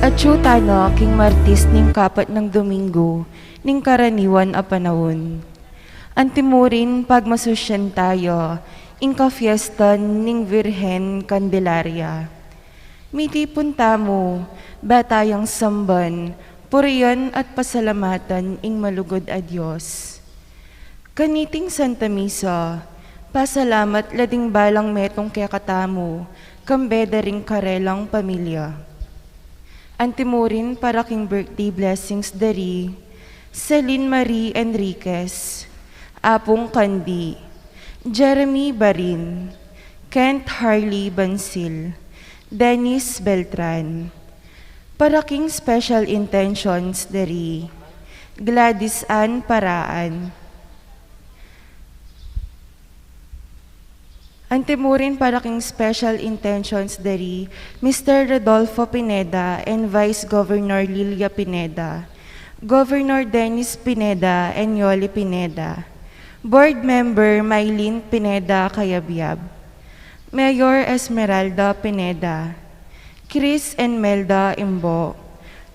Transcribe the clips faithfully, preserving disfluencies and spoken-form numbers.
Atyu tana king Martis ning kapat nang Domingo ning karaniwan a panaun. Antimurin pagmasusyan taya ing kafiestan ning Virgen Candelaria. Mitipun tamu, ba tayang samban, purian at pasalamatan ing malugud a Dios. Kaniting Santa Misa, pasalamat la ding balang metung kekatamu, kambe da ring karelang pamilya. Antimurin para king birthday blessings da ri Celine Marie Enriquez, Apung Kandi, Jeremy Barin, Kent Harley Bansil, Dennis Beltran. Para king special intentions da ri Gladys Ann Paraan. Antimurin para king special intentions da ri Mister Rodolfo Pineda and Vice Governor Lilia Pineda, Governor Dennis Pineda and Yoli Pineda, Board Member Mylene Pineda Cayabyab, Mayor Esmeralda Pineda, Chris and Melda Imbo,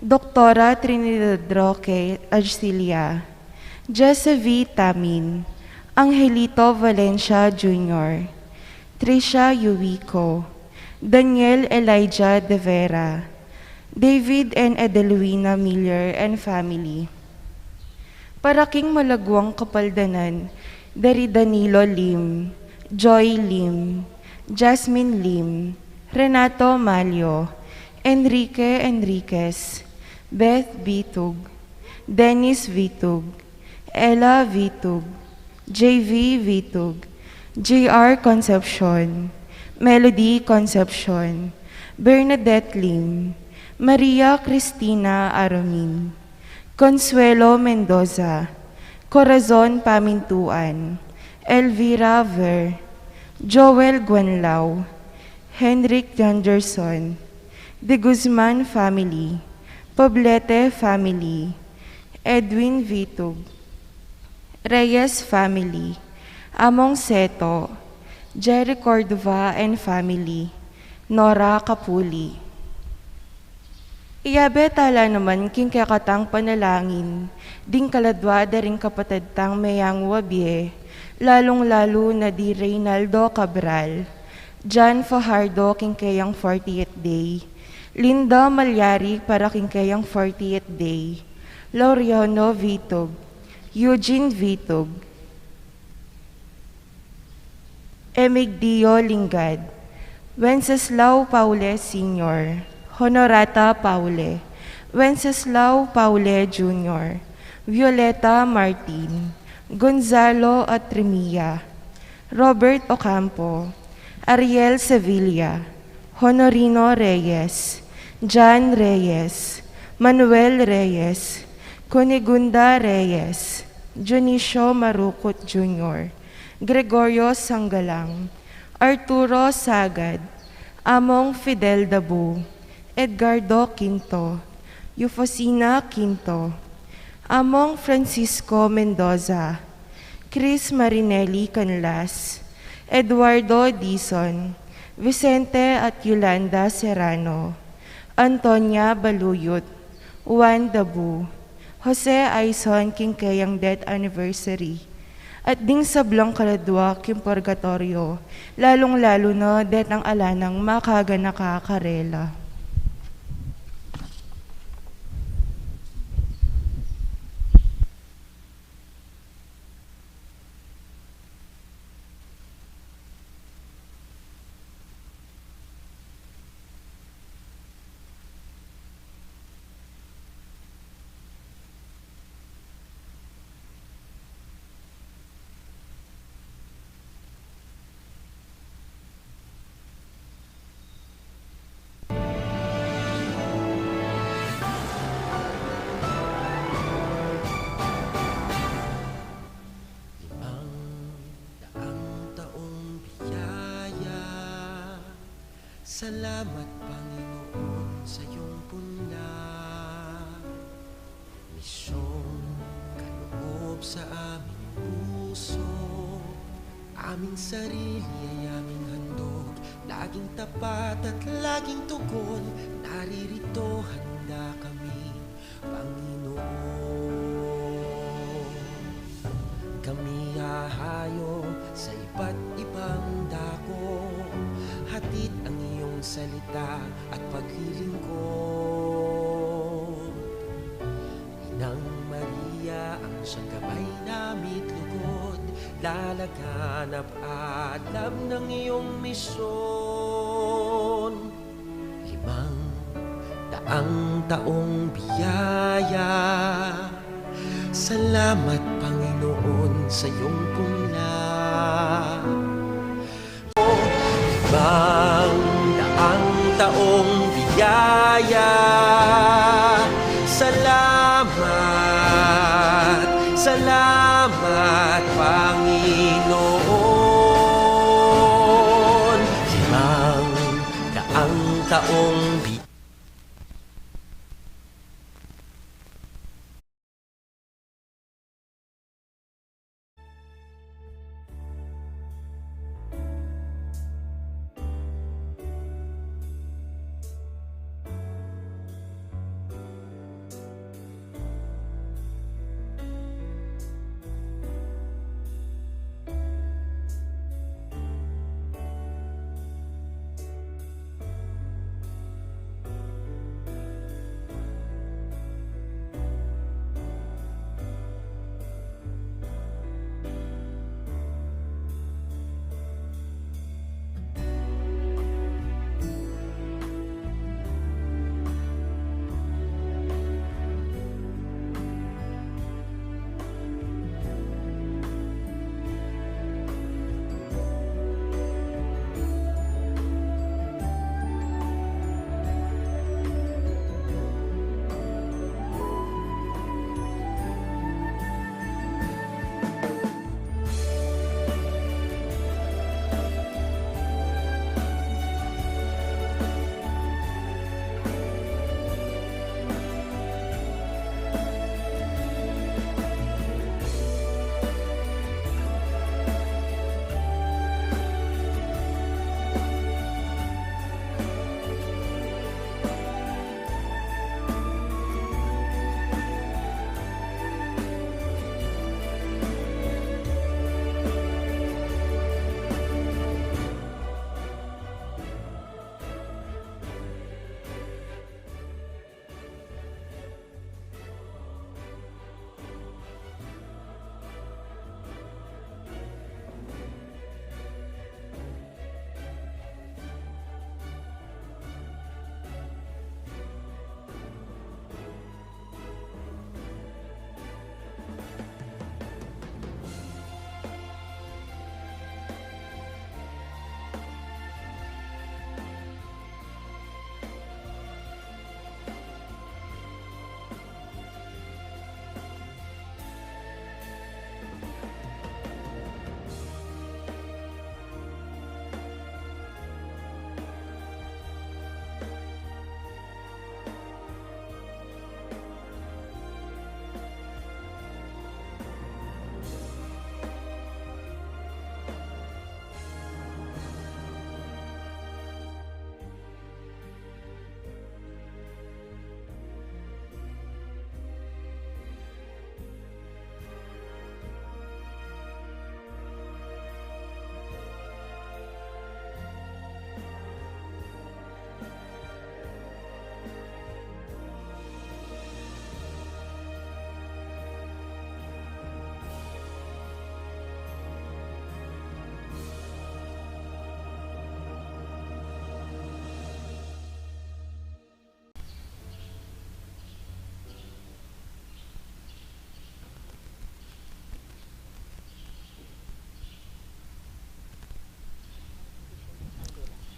Doktora Trinidad Roque Arcilla, Jesse V Tamin, Angelito Valencia Junior, Trisha Yuico, Daniel Elijah De Vera, David and Edelwina Miller and family. Para king malaguang kapaldanan, da ri Danilo Lim, Joy Lim, Jasmine Lim, Renato Malio, Enrique Enriquez, Beth Vitug, Dennis Vitug, Ella Vitug, J V Vitug, J R Concepcion, Melody Concepcion, Bernadette Lim, Maria Cristina Aromin, Consuelo Mendoza, Corazon Pamintuan, Elvira Ver, Joel Guanlao, Henrik Janderson, De Guzman family, Poblete family, Edwin Vitug, Reyes family, Among Seto, Jerry Cordova and family, Nora Capuli. Iyabe tala naman king kekatang panalangin ding kaladua da ring kapatad tang meyangu a bie, lalung-lalu na di Reynaldo Cabral, John Fajardo king keyang fortieth day, Linda Malyari para king keyang fortieth day, Laureano Vitug, Eugene Vitug, Emigdio Lingad, Wenceslao Paule Senior, Honorata Paule, Wenceslao Paule Junior, Violeta Martin, Gonzalo Atrimia, Robert Ocampo, Ariel Sevilla, Honorino Reyes, Jan Reyes, Manuel Reyes, Cunigunda Reyes, Dionisio Marucut Junior, Gregorio Sangalang, Arturo Sagad, Among Fidel Dabu, Edgardo Quinto, Eufosina Quinto, Among Francisco Mendoza, Chris Marinelli Canlas, Eduardo Dizon, Vicente at Yolanda Serrano, Antonia Baluyut, Juan Dabu, Jose Aison king keyang death anniversary, at ding sablang kaladua king purgatorio, lalung-lalu na detang ala nang makaganaka karela. Limang daang taong biyaya, salamat, Panginoon, sa iyong punya. Misyong kaloob sa aming puso, aming sarili ay aming handog, laging tapat at laging tugon, naririto handa Gabay na mi't lugud, lalaganap alam ng iyong misyon. Limang daang taong biyaya. Salamat, Panginoon, sa iyong puna. Limang daang taong biyaya. Salamat, salamat, Panginoon. Limang daang taong bi-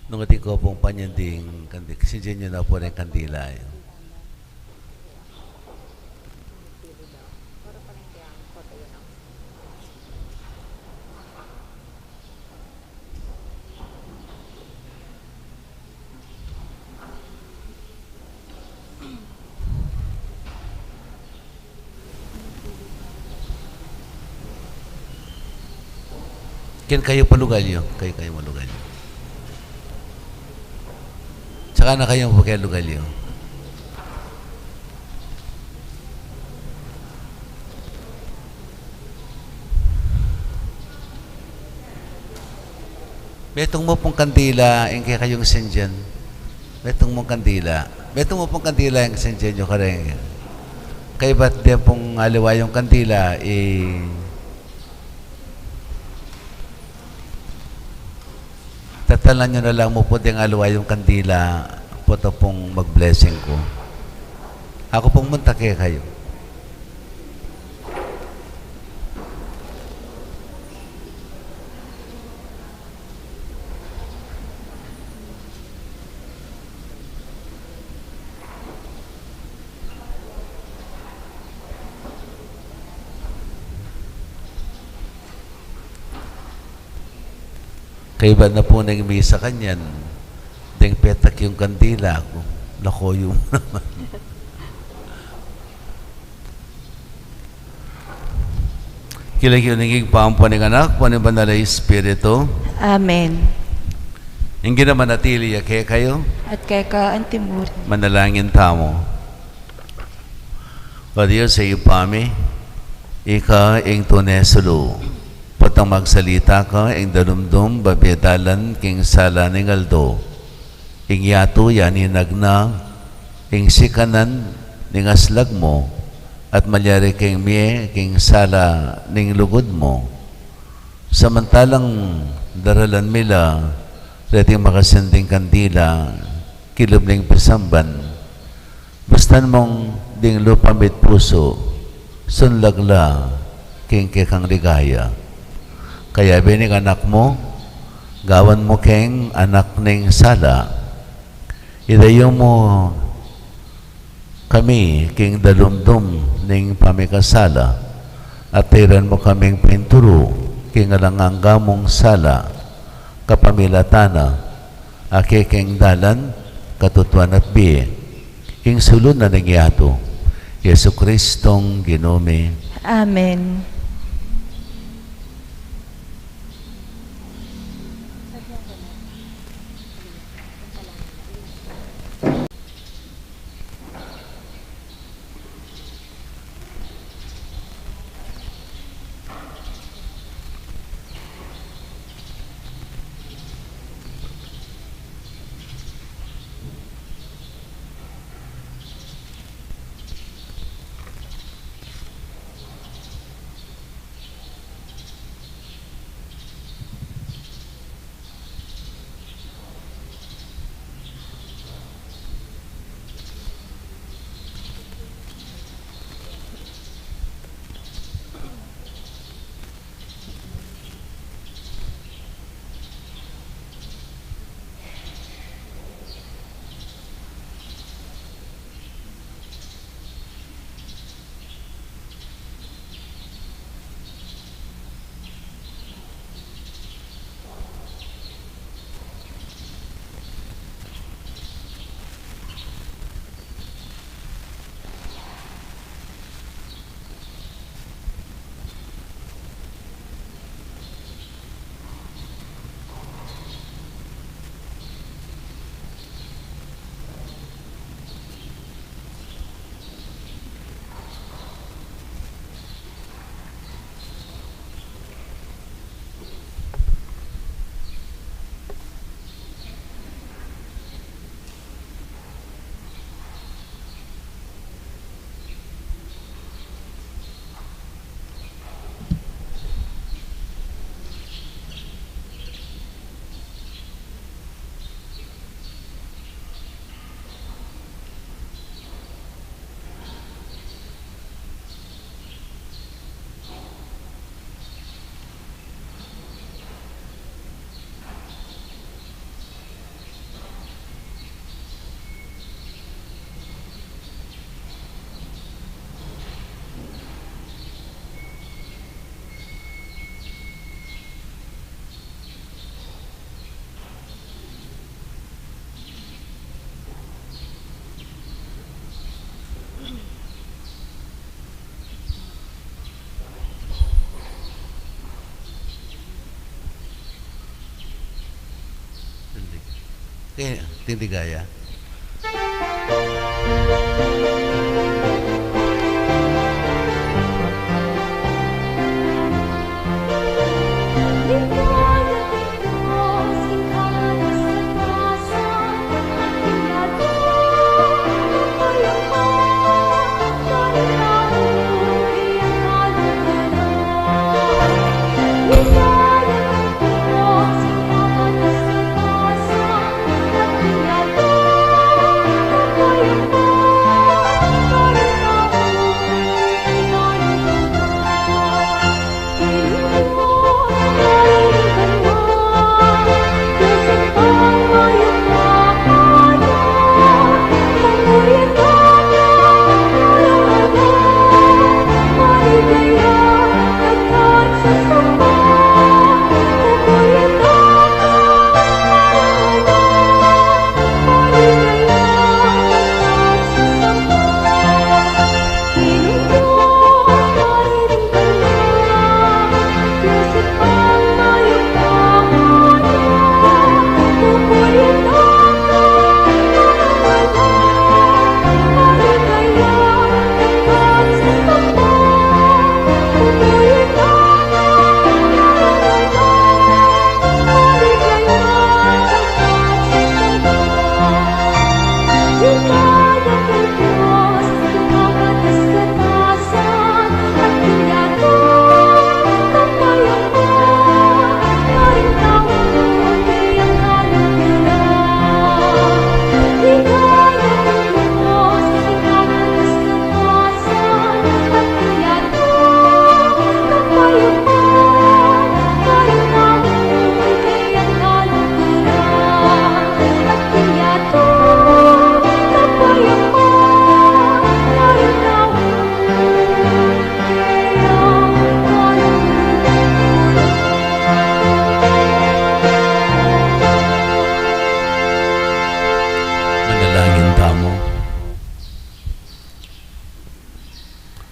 Nung atin ko pung panyanding kandila, sindian yu na pu ring kandila yu. Ken kayu pa lugal yu, kayu, kayu pa lugal yu. Saka na kayu pa lugal yu. Metung mu pung kandila ing kekayung sindian. Metung mung kandila. Metung mu pung kandila ing sindian yu kareng. Kaybat de pung aliwa yung kandila, i-, tatalan yu na lang mu pu deng aliwa yung kandila, pu ta pung mag-blessing ku. Aku pung munta kekayu. Kaybat na pu ning misa kanyan, deng petak yung kandila ku, lakoyu mu naman. King lagyu ning Ibpa, ampo ning Anak, ampo ning Banal a Espiritu. Amen. Ing Ginu manatili ya kekayu. At keka antimurin. Manalangin tamu. O Dios a Ibpa mi, ika ing tune sulu. Potang magsalita ka, ing dalumdum babie dalan king sala ning aldo. Ing yatu yaninag na, ing sikanan ning aslag mu, at malyari keng mie king sala ning lugud mu. Samantalang daralan mi la reting makasinding kandila kilub ning pisamban, bustan mung ding lupa mi't pusu, sunlag la king kekang ligaya. Kayabe ning Anak mu, gawan mu keng anak ning sala. Idayu mu kami king dalumdum ning pamikasala, at tairan mu kaming pinturu king alang angga mung sala, kapamilatan na a kekeng dalan, katutuan at bie, ing sulu na ning yatu, Jesucristong Ginu mi. Amen. Tindig. Ti-, tindig ya.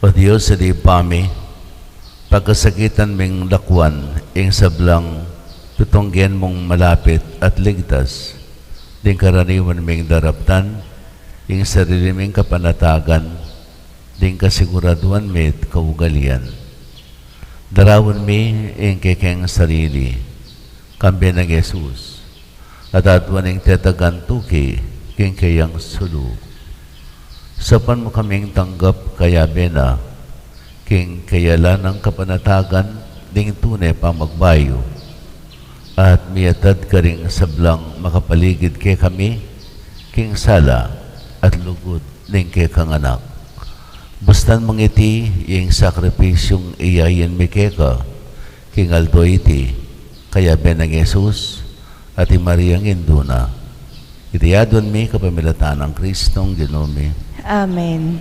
O Dios, sa dipa mi, pagkasakitan ming lakwan ing sablang tutunggen mung malapit at ligtas, ding karaniwan ming daraptan ing sarili ming kapanatagan, ding kasiguraduan mi't kaugalian. Daraun mi ing kekeng sarili, kambe nang Jesus, at aduan ing tetagan tuki king keyang sulu. Saupan mu kaming tanggap kayabe na, king kayala nang kapanatagan ding tune pamagbayu, at miatad karing sablang makapaligid kekami king sala at lugud ning kekang Anak. Bustan mung iti ing sakripisyung iyayin mi keka king aldo iti, kayabe nang Jesus at i Mariang indu na. Iti aduan mi kapamilatan nang Kristong Ginu mi. Amen.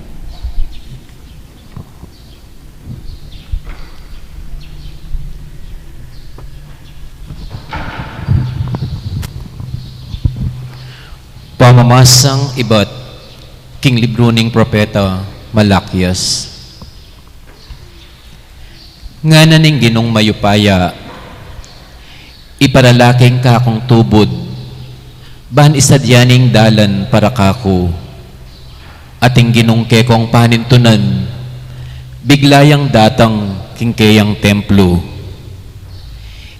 Pamamasang ibat king libru ning propeta Malakias. Ngana ning Ginung mayupaya, iparala ke ing kakung tubud, ban isadya ne ing dalan para kaku. At ing Ginung kekong panintunan, bigla yang datang king keyang templu.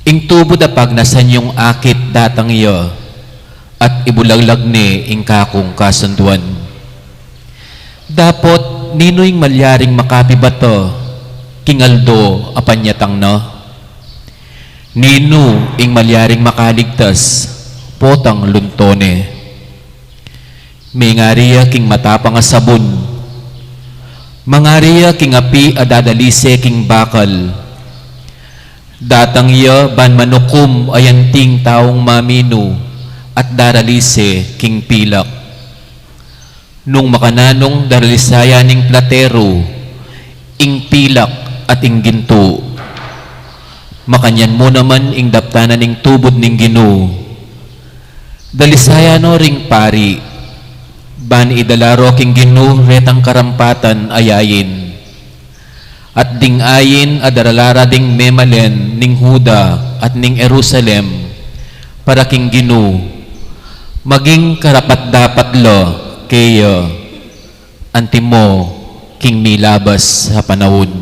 Ing tubud a pagnasan yung akit datang ya, at ibulaglag ne ing kakung kasunduan. Dapot, ninu ing malyaring makapibata king aldo a panyatang na? Ninu ing malyaring makaligtas potang lunto ne? Mengari ya king matapang a sabun, mangari ya king api a dadalise king bakal. Datang ya ban manukum a anting taung maminu at daralise king pilak. Nung makananu, daralisan ya ning plateru ing pilak at ing gintu. Makanyan mu naman ing daptan na ning tubud ning Ginu. Dalisan ya no ring pari, ban idala ro king Ginu retang karampatan a yayin. At ding ayin a darala ra ding memalen ning Juda at ning Jerusalem para king Ginu, maging karapat-dapat la keya antimo king milabas a panaun.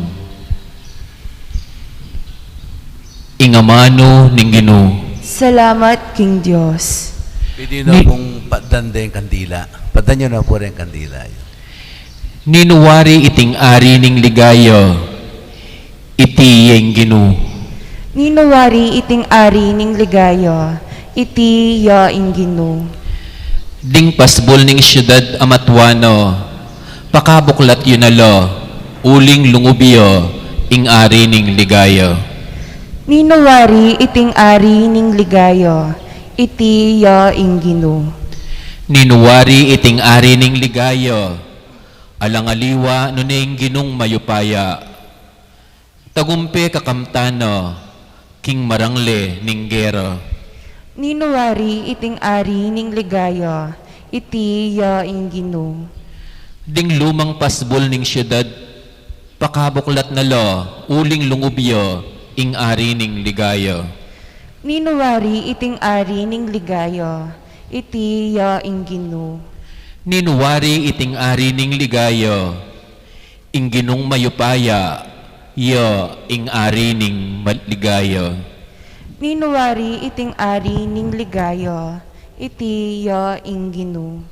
Ing amanu ning Ginu. Salamat king Dios. Pwede na pung patdan deng kandila. Patdan yu na pu ring kandila yu. Ninu wari iting ari ning ligaya? Iti ya ing Ginu. Ninu wari iting ari ning ligaya? Iti ya ing Ginu. Ding pasbul ning siudad a matua na, pakabuklat yu na la, uling lungub ya ing ari ning ligaya. Ninu wari iting ari ning ligaya? Iti ya ing Ginu. Ninu wari iting ari ning ligaya? Alang aliwa nune ing Ginung mayupaya. Tagumpe kakamtan na king marangle ning gera. Ninu wari iting ari ning ligaya? Iti ya ing Ginu. Ding lumang pasbul ning siudad, pakabuklat na la, uling lungub ya ing ari ning ligaya. Ninu wari iting ari ning ligaya? Iti ya ing Ginu. Ninu wari iting ari ning ligaya? Ing Ginung mayupaya, ya ing ari ning ma-, ligaya. Ninu wari iting ari ning ligaya? Iti ya ing Ginu.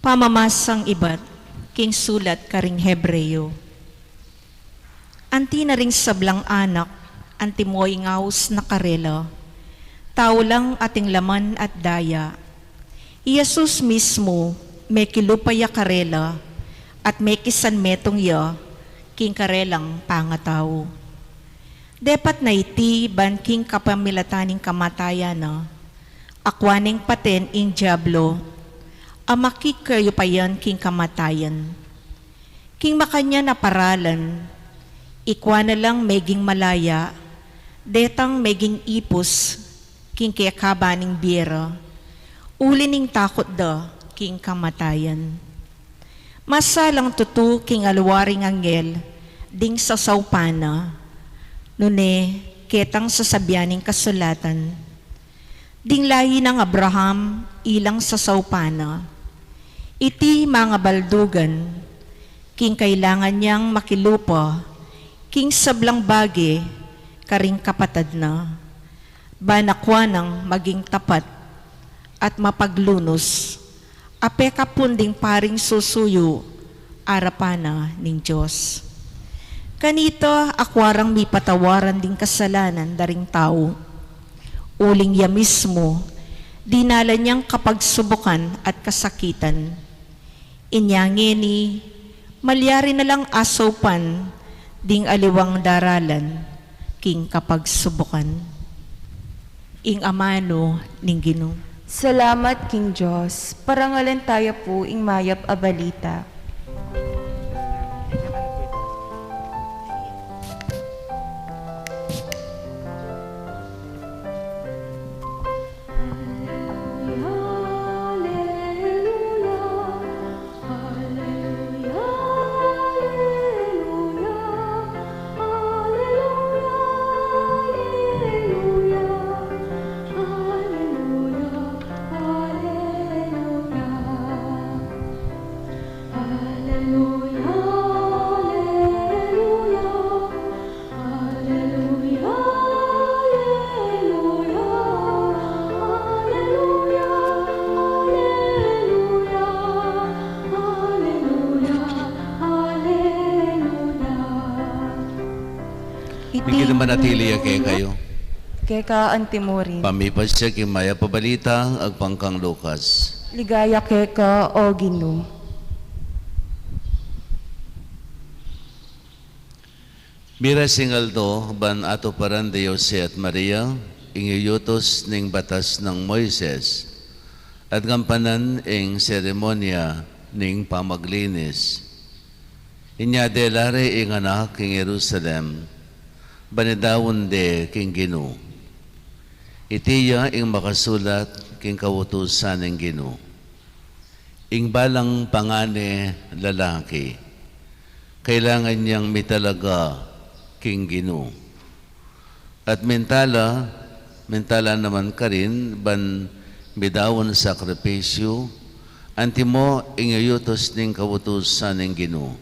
Pamamasang ibat king sulat karing Hebreo. Anti na ring sablang anak, antimo ing aus na karela. Tau lang ating laman at daya. I Jesus mismu, mekilupa ya karela, at mekisanmetung ya king karelang pangatau. Depat na iti ban king kapamilatan ning kamatayan na, akua neng paten ing Diablo, a makikayupayan king kamatayan. King makanyan a paralan, ikua na lang meging malaya, Detang meging ipus king kekaban ning bie ra, uli ning takut da king kamatayan. Masalang tutu king aliwa ring anghel ding sasaupan na, nune ketang sasabian ning kasulatan. Ding lahi nang Abraham ilang sasaupan na. Iti mangabaldugan, king kailangan yang makilupa king sablang bage karing kapatad na, ban akua nang maging tapat at mapaglunus, a pekapun ding paring susuyu arapan na ning Dios. Kanita akua rang mipatawaran ding kasalanan da ring tau, uling ya mismu dinalan yang kapagsubukan at kasakitan. Inya ngeni, malyari na lang asaupan ding aliwang daralan king kapagsubukan. Ing amanu ning Ginu. Salamat king Dios. Parangalan taya pu ing mayap a balita. Aleluya, aleluya, aleluya, aleluya, aleluya, aleluya, aleluya. Iti naman atili ya kekayu. Keka antimurin. Pamipasya king mayap a balita agpang kang Lucas. Ligaya keka, O Ginu. Miras ing aldo ban atuparan da Jose at Maria ing iyutus ning batas nang Moises, at gampanan ing seremonya ning pamaglinis. Inya dela re ing anak king Jerusalem, ban idaun de king Ginu. Iti ya ing makasulat king kautusan ning Ginu. Ing balang pangane lalaki, kailangan yang mitalaga king Ginu. At mintala, mintala naman karin ban midaun sakripisyu, antimo ing iyutus ning kautusan ning Ginu,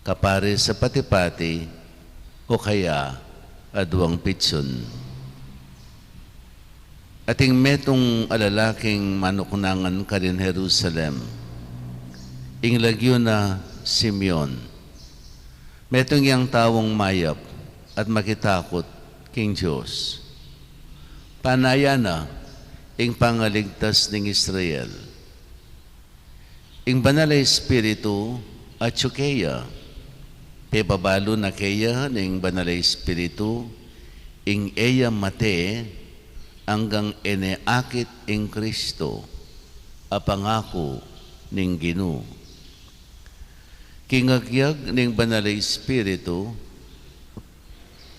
kaparis a pati-pati, o kaya aduang pitsun. Ating metung a lalaking manuknangan karin Jerusalem, ing lagyu na Simeon. Metung yang taung mayap at makitakut king Dios. Panayan na ing pangaligtas ning Israel. Ing Banal a Espiritu atyu keya. Pebabalu na keya ning Banal a Espiritu ing e ya mate anggang e ne akit ing Kristo a pangaku ning Ginu. King agyag ning Banal a Espiritu,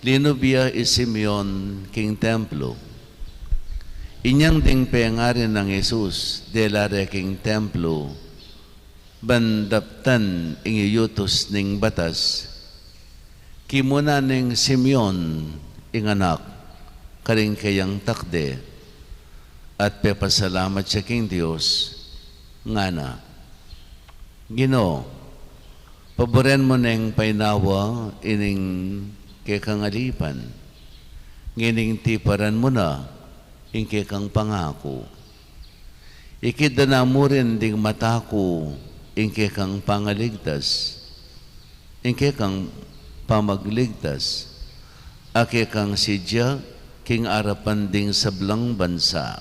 linub ya i Simeon king templo. Inyang ding pengari nang Jesus dela re king templo, ban daptan ing iyutus ning batas, kimuna neng Simeon ing anak karing keyang takde, at pepasalamat ya king Dios, ngana, Ginu, paburen mu neng painawa ining kekang alipan, ngening tiparan mu na ing kekang pangaku. Ikit da na mu rin ding mata ku ing kekang pangaligtas, ing kekang pamagligtas, a kekang sidya king arapan ding sablang bansa.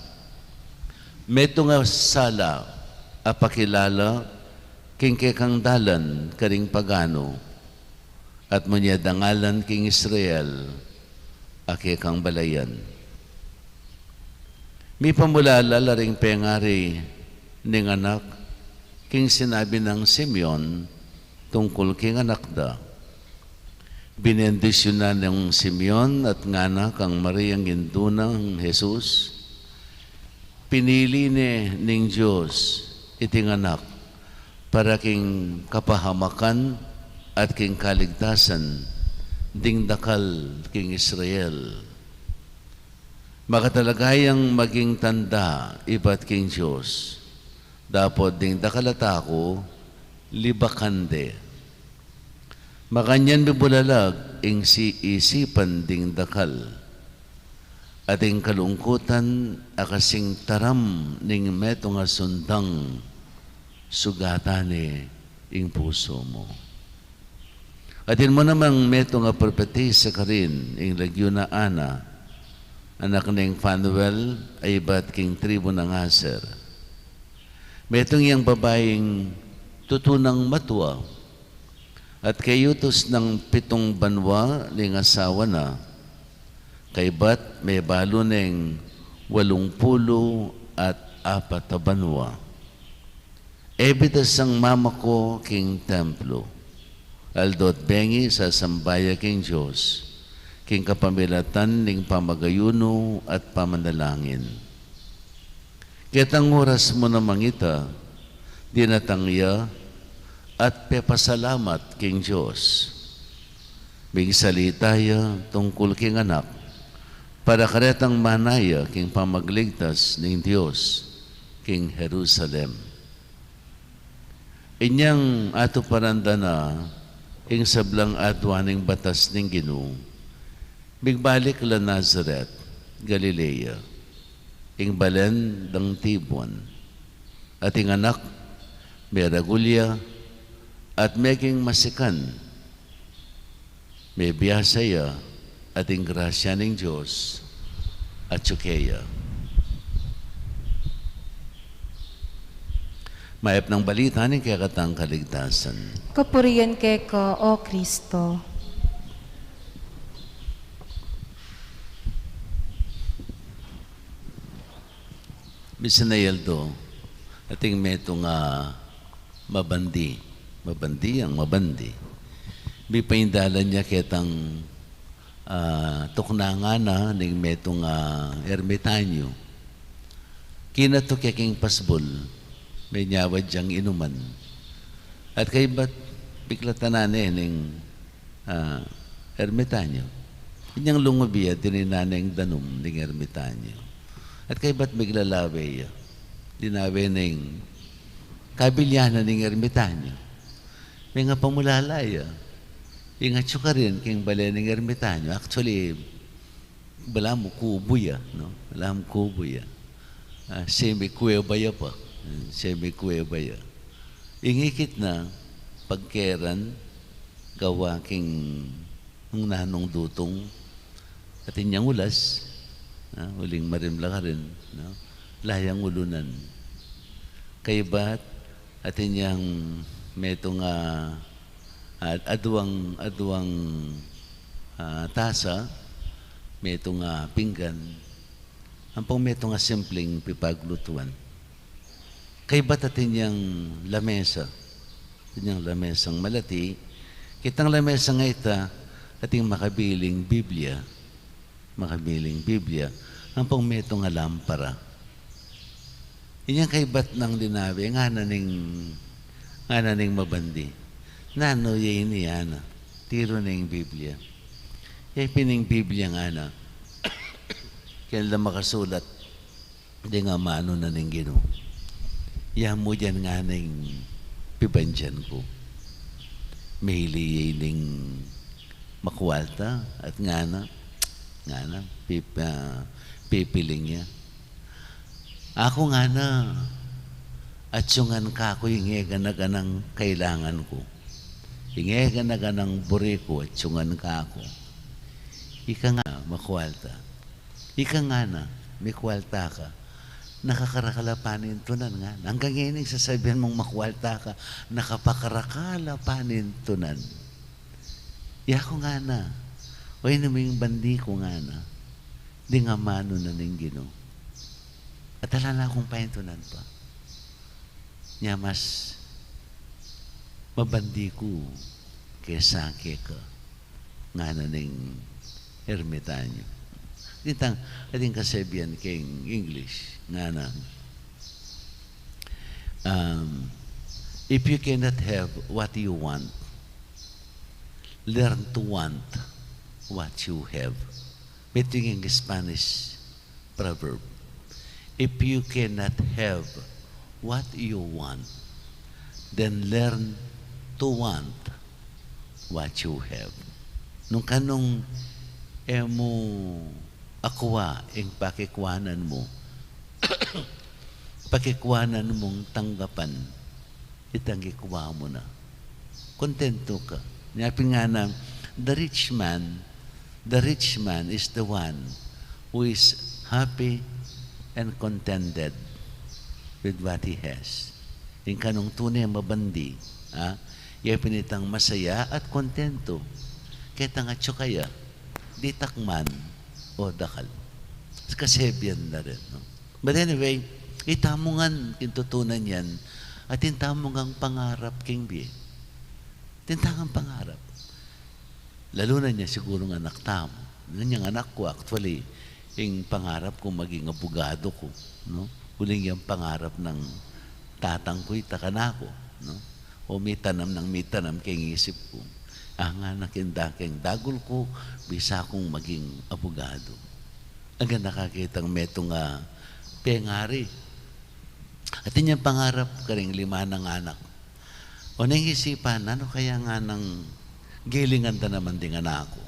Metung a sala a pakilala king kekang dalan karing pagano, at munya dangalan king Israel a kekang balayan. Mipamulala la ring pengari ning anak king sinabi nang Simeon tungkul king anak da. Binendisyunan nang Simeon at ngana kang Mariang indu nang Jesus, pinili ne ning Dios iting anak para king kapahamakan at king kaligtasan ding dakal king Israel. Makatalaga yang maging tanda ibat king Dios, dapot ding dakal a tau libakan de. Makanyan mibulalag ing si isipan ding dakal, at ing kalungkutan a kasing taram ning metung a sundang sugatan ne ing pusu mu. Atin mu namang metung a propetisa karin, ing lagyu na Ana, anak nang Fanuel, a ibat king tribu nang Aser. Metung yang babaing tutu nang matua, at kayutus nang pitung banua ning asawa na, kaybat mebalu neng walung pulu at apat a banua. E bitasang mamako king templo. Aldo at bengi sasamba ya king Dios, king kapamilatan ning pamagayunu at pamanalangin. Ketang oras mu namang ita, dinatang ya at pepasalamat king Dios. Migsalita ya tungkul king anak, para karetang manaya king pamagligtas ning Dios king Jerusalem. Inyang atuparan da na ing sablang adua ning batas ning Ginu, migbalik la Nazaret, Galilea, ing balen dang tibun. At ing anak, meragul ya, at meging masikan, mebiasa ya, at ing grasya ning Dios atyu keya. Mayap nang balita ning kekatang kaligtasan. Kapurian keka, O Kristo. Misan a Aldo, ating metung a mabandi, mabandi yang mabandi. Mipaindalan ya ketang, ah, tuknangan na ning metung a ermitanyo. Kinatuk ya king pasbul, menyawad yang inuman. At kaybat, biklatan na ne ning ah, ermitanyo. Inyang lungub ya, dininan ne ing danum ning ermitanyo. At kaybat miglalawe ya, dinawe ne ing kabilyanan ning ermitanyo. Mengapamulala ya, ing atyu karin king bale ning ermitanyo. Actually, balamu kubo ya, no? Balamu kubo ya. Ah, semi-kuweba ya pa. Hmm, semi-kuweba ya. Ing ikit na, pagkeran, gawa king nung nanung dutung, atin yang ulas, ah, uling marimla karin, no? Layang ulunan. Kaybat, atin yang metung a, a, aduang, aduang, ah, tasa, metung a pinggan, ampong metung a simpling pipaglutuan. Kaybat atin yang lamesa, atin yang lamesang malati, ketang lamesa nga ita, ating makabiling Biblia. Makabiling Biblia, ampong metung a lampara. Inyang kaybat nang linawe, ngana ning, ngana ning mabandi. Nanu ya ini, ngana? Tiru ne ing Biblia. Ya pin ing Biblia, ngana. Keng la makasulat ding amanu na ning Ginu. Ya mu yan, ngana, ing pibandian ku. Mili ya ining makwalta at ngana, ngana, pip-, ah, pipiling ya. Aku, ngana, atyungan kaku ing e gana-ganang kailangan ku. Ing e gana-ganang buri ku, atyungan kaku. Ika, ngana, makwalta. Ika, ngana, mikwalta ka. Nakakarakal a panintunan, ngana. Anggang ngeni sasabian mung makwalta ka, nakapakarakal a panintunan. Ya ku, ngana, o ini mu ing bandi ku, ngana, ding amanu na ning Ginu. At ala na kung panintunan pa. Nya mas mabandi ku kesa keka. ngana ning ermitanyo. Atin tang, atin kasabian keng English, ngana, um, "If you cannot have what you want, learn to want what you have." Metung ing Spanish proverb, "If you cannot have what you want, then learn to want what you have." Nung kanung e mu akua ing pakikuanan mu, pakikuanan mung tanggapan itang kikua mu na, kontentu ka. Nya pin ngana, the rich man, the rich man is the one who is happy and contented with what he has. Ing kanung tune mabandi, ha? Iya pin itang masaya at kontentu ketang atyu kaya, ditak man o dakal. Kasebian na rin, no? But anyway, itamu ngan king tutunan yan, atin tamu ngang pangarap king bie. Atin tang pangarap. Lalu na nya sigurung anak tamu. Ngan yang anak ku, actually, ing pangarap ku maging abugadu ku, no? Uling yang pangarap nang tatang ku, ita kanaku, no? O mitanam nang mitanam keng isip ku. Ah, ngana, king da-, king dagul ku, bisa kung maging abugadu. Aganaka ketang metung a pengari. Atin yang pangarap karing lima nang anak. O neng isipan, nanu kaya nganang gilingan da naman ding anak ku?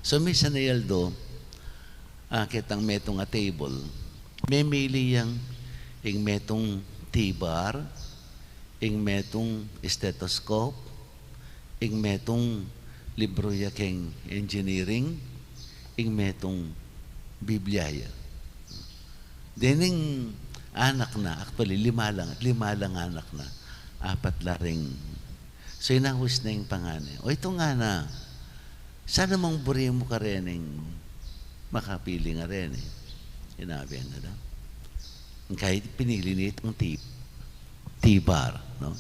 So, misan a aldo, ah, ketang metung a table, memili yang ing metung T-bar, ing metung stethoscope, ing metung libru ya keng engineering, ing metung Biblia ya. Dening anak na, actually, lima lang, lima lang anak na, apat la ring. So, inaus ne ing pangana. O, itu ngana, sana mang buri mu karening makapili ngareni. Inabi na da. Kaya pinili ne itang T-, T-bar, no?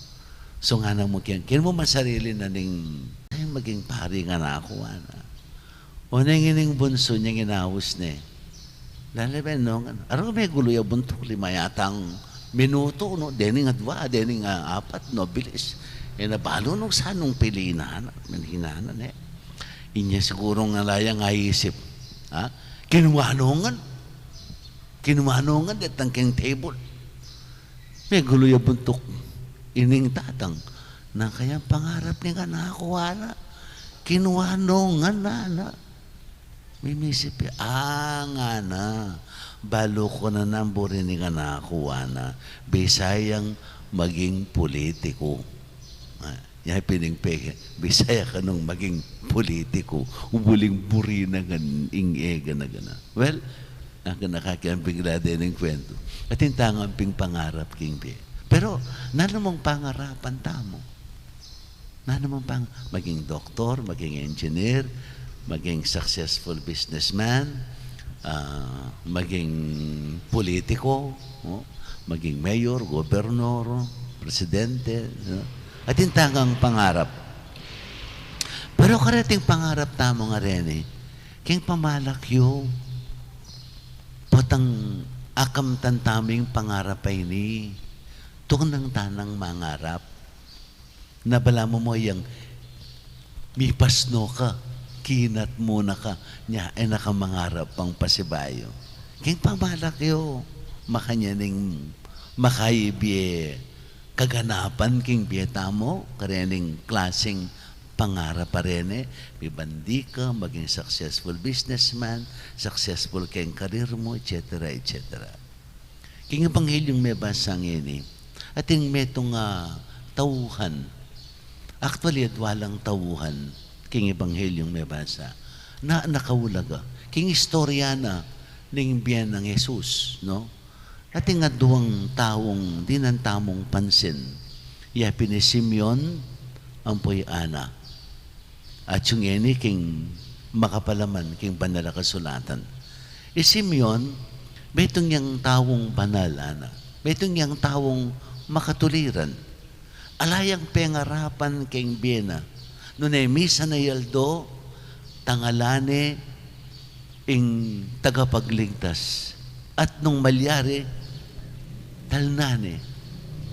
So, ngana mu keng, keng mu masarili na ning, ay, maging pari ngana ku, ngana. O, neng ining bunsu nya, inaus ne. Lalawen, no, ngana. Aru, megulu ya buntuk, lima yatang minutu, no? Dening adwa, dening, ah, apat, no, bilis. E na balu nung sanung pili na, ngana, minahina na, ne. Inya sigurung ala yang aisip. Ha? Kinua no ngan. Kinua no ngan detang keng table. Megulu ya buntuk ining tatang. Na kayang pangarap ning anak ku, ngana. Kinua no ngan, ngana. Mimisip ya, ah, ngana. Balu ku na nang buri ning anak ku, ngana. Bisa yang maging pulitiku. Ah. Nya pin ing peke, bisa ya kanung maging pulitiku, uling buri na ngan ing e gana-gana. Well, aganaka keng bigla dening kwentu. Atin tang amping pangarap king bie. Pero, nanu mang pangarapan tamu? Nanu mang pang-, maging doktor, maging engineer, maging successful businessman, ah, maging pulitiku, no? Maging mayor, gobernador, presidente, no? Atin tang pangarap. Pero kareting pangarap tamu ngareni, keng pamalak yu, potang akamtan tamu ing pangarap a ini, tuknang ta nang mangarap. Na balamu mo yang mipasno ka, kinat mu na ka, nya e na ka mangarap pang pasibayu. Keng pamalak yu, makanyan ing makaibie kaganapan king bie tamu, karening klasing pangarap a reni, mibandi ka, maging successful businessman, successful keng career mu, et cetera, et cetera. King Ebanghelyo mebasa ngeni, atin metung a tauhan. Actually, adwa lang tauhan king Ebanghelyo mebasa na nakaulaga king istorya na ning bie nang Jesus, no? Atin adwang taung dinan tamung pansin, ya pin i Simeon ampo i Ana. Atyu ngeni king makapalaman king Banal a Kasulatan. I Simeon, metung yang taung banal, ngana. Metung yang taung makatuliran. Ala yang pengarapan king bie na. Nune misan a aldo, Tangalan ne ing tagapagligtas. At nung malyari, talnan ne,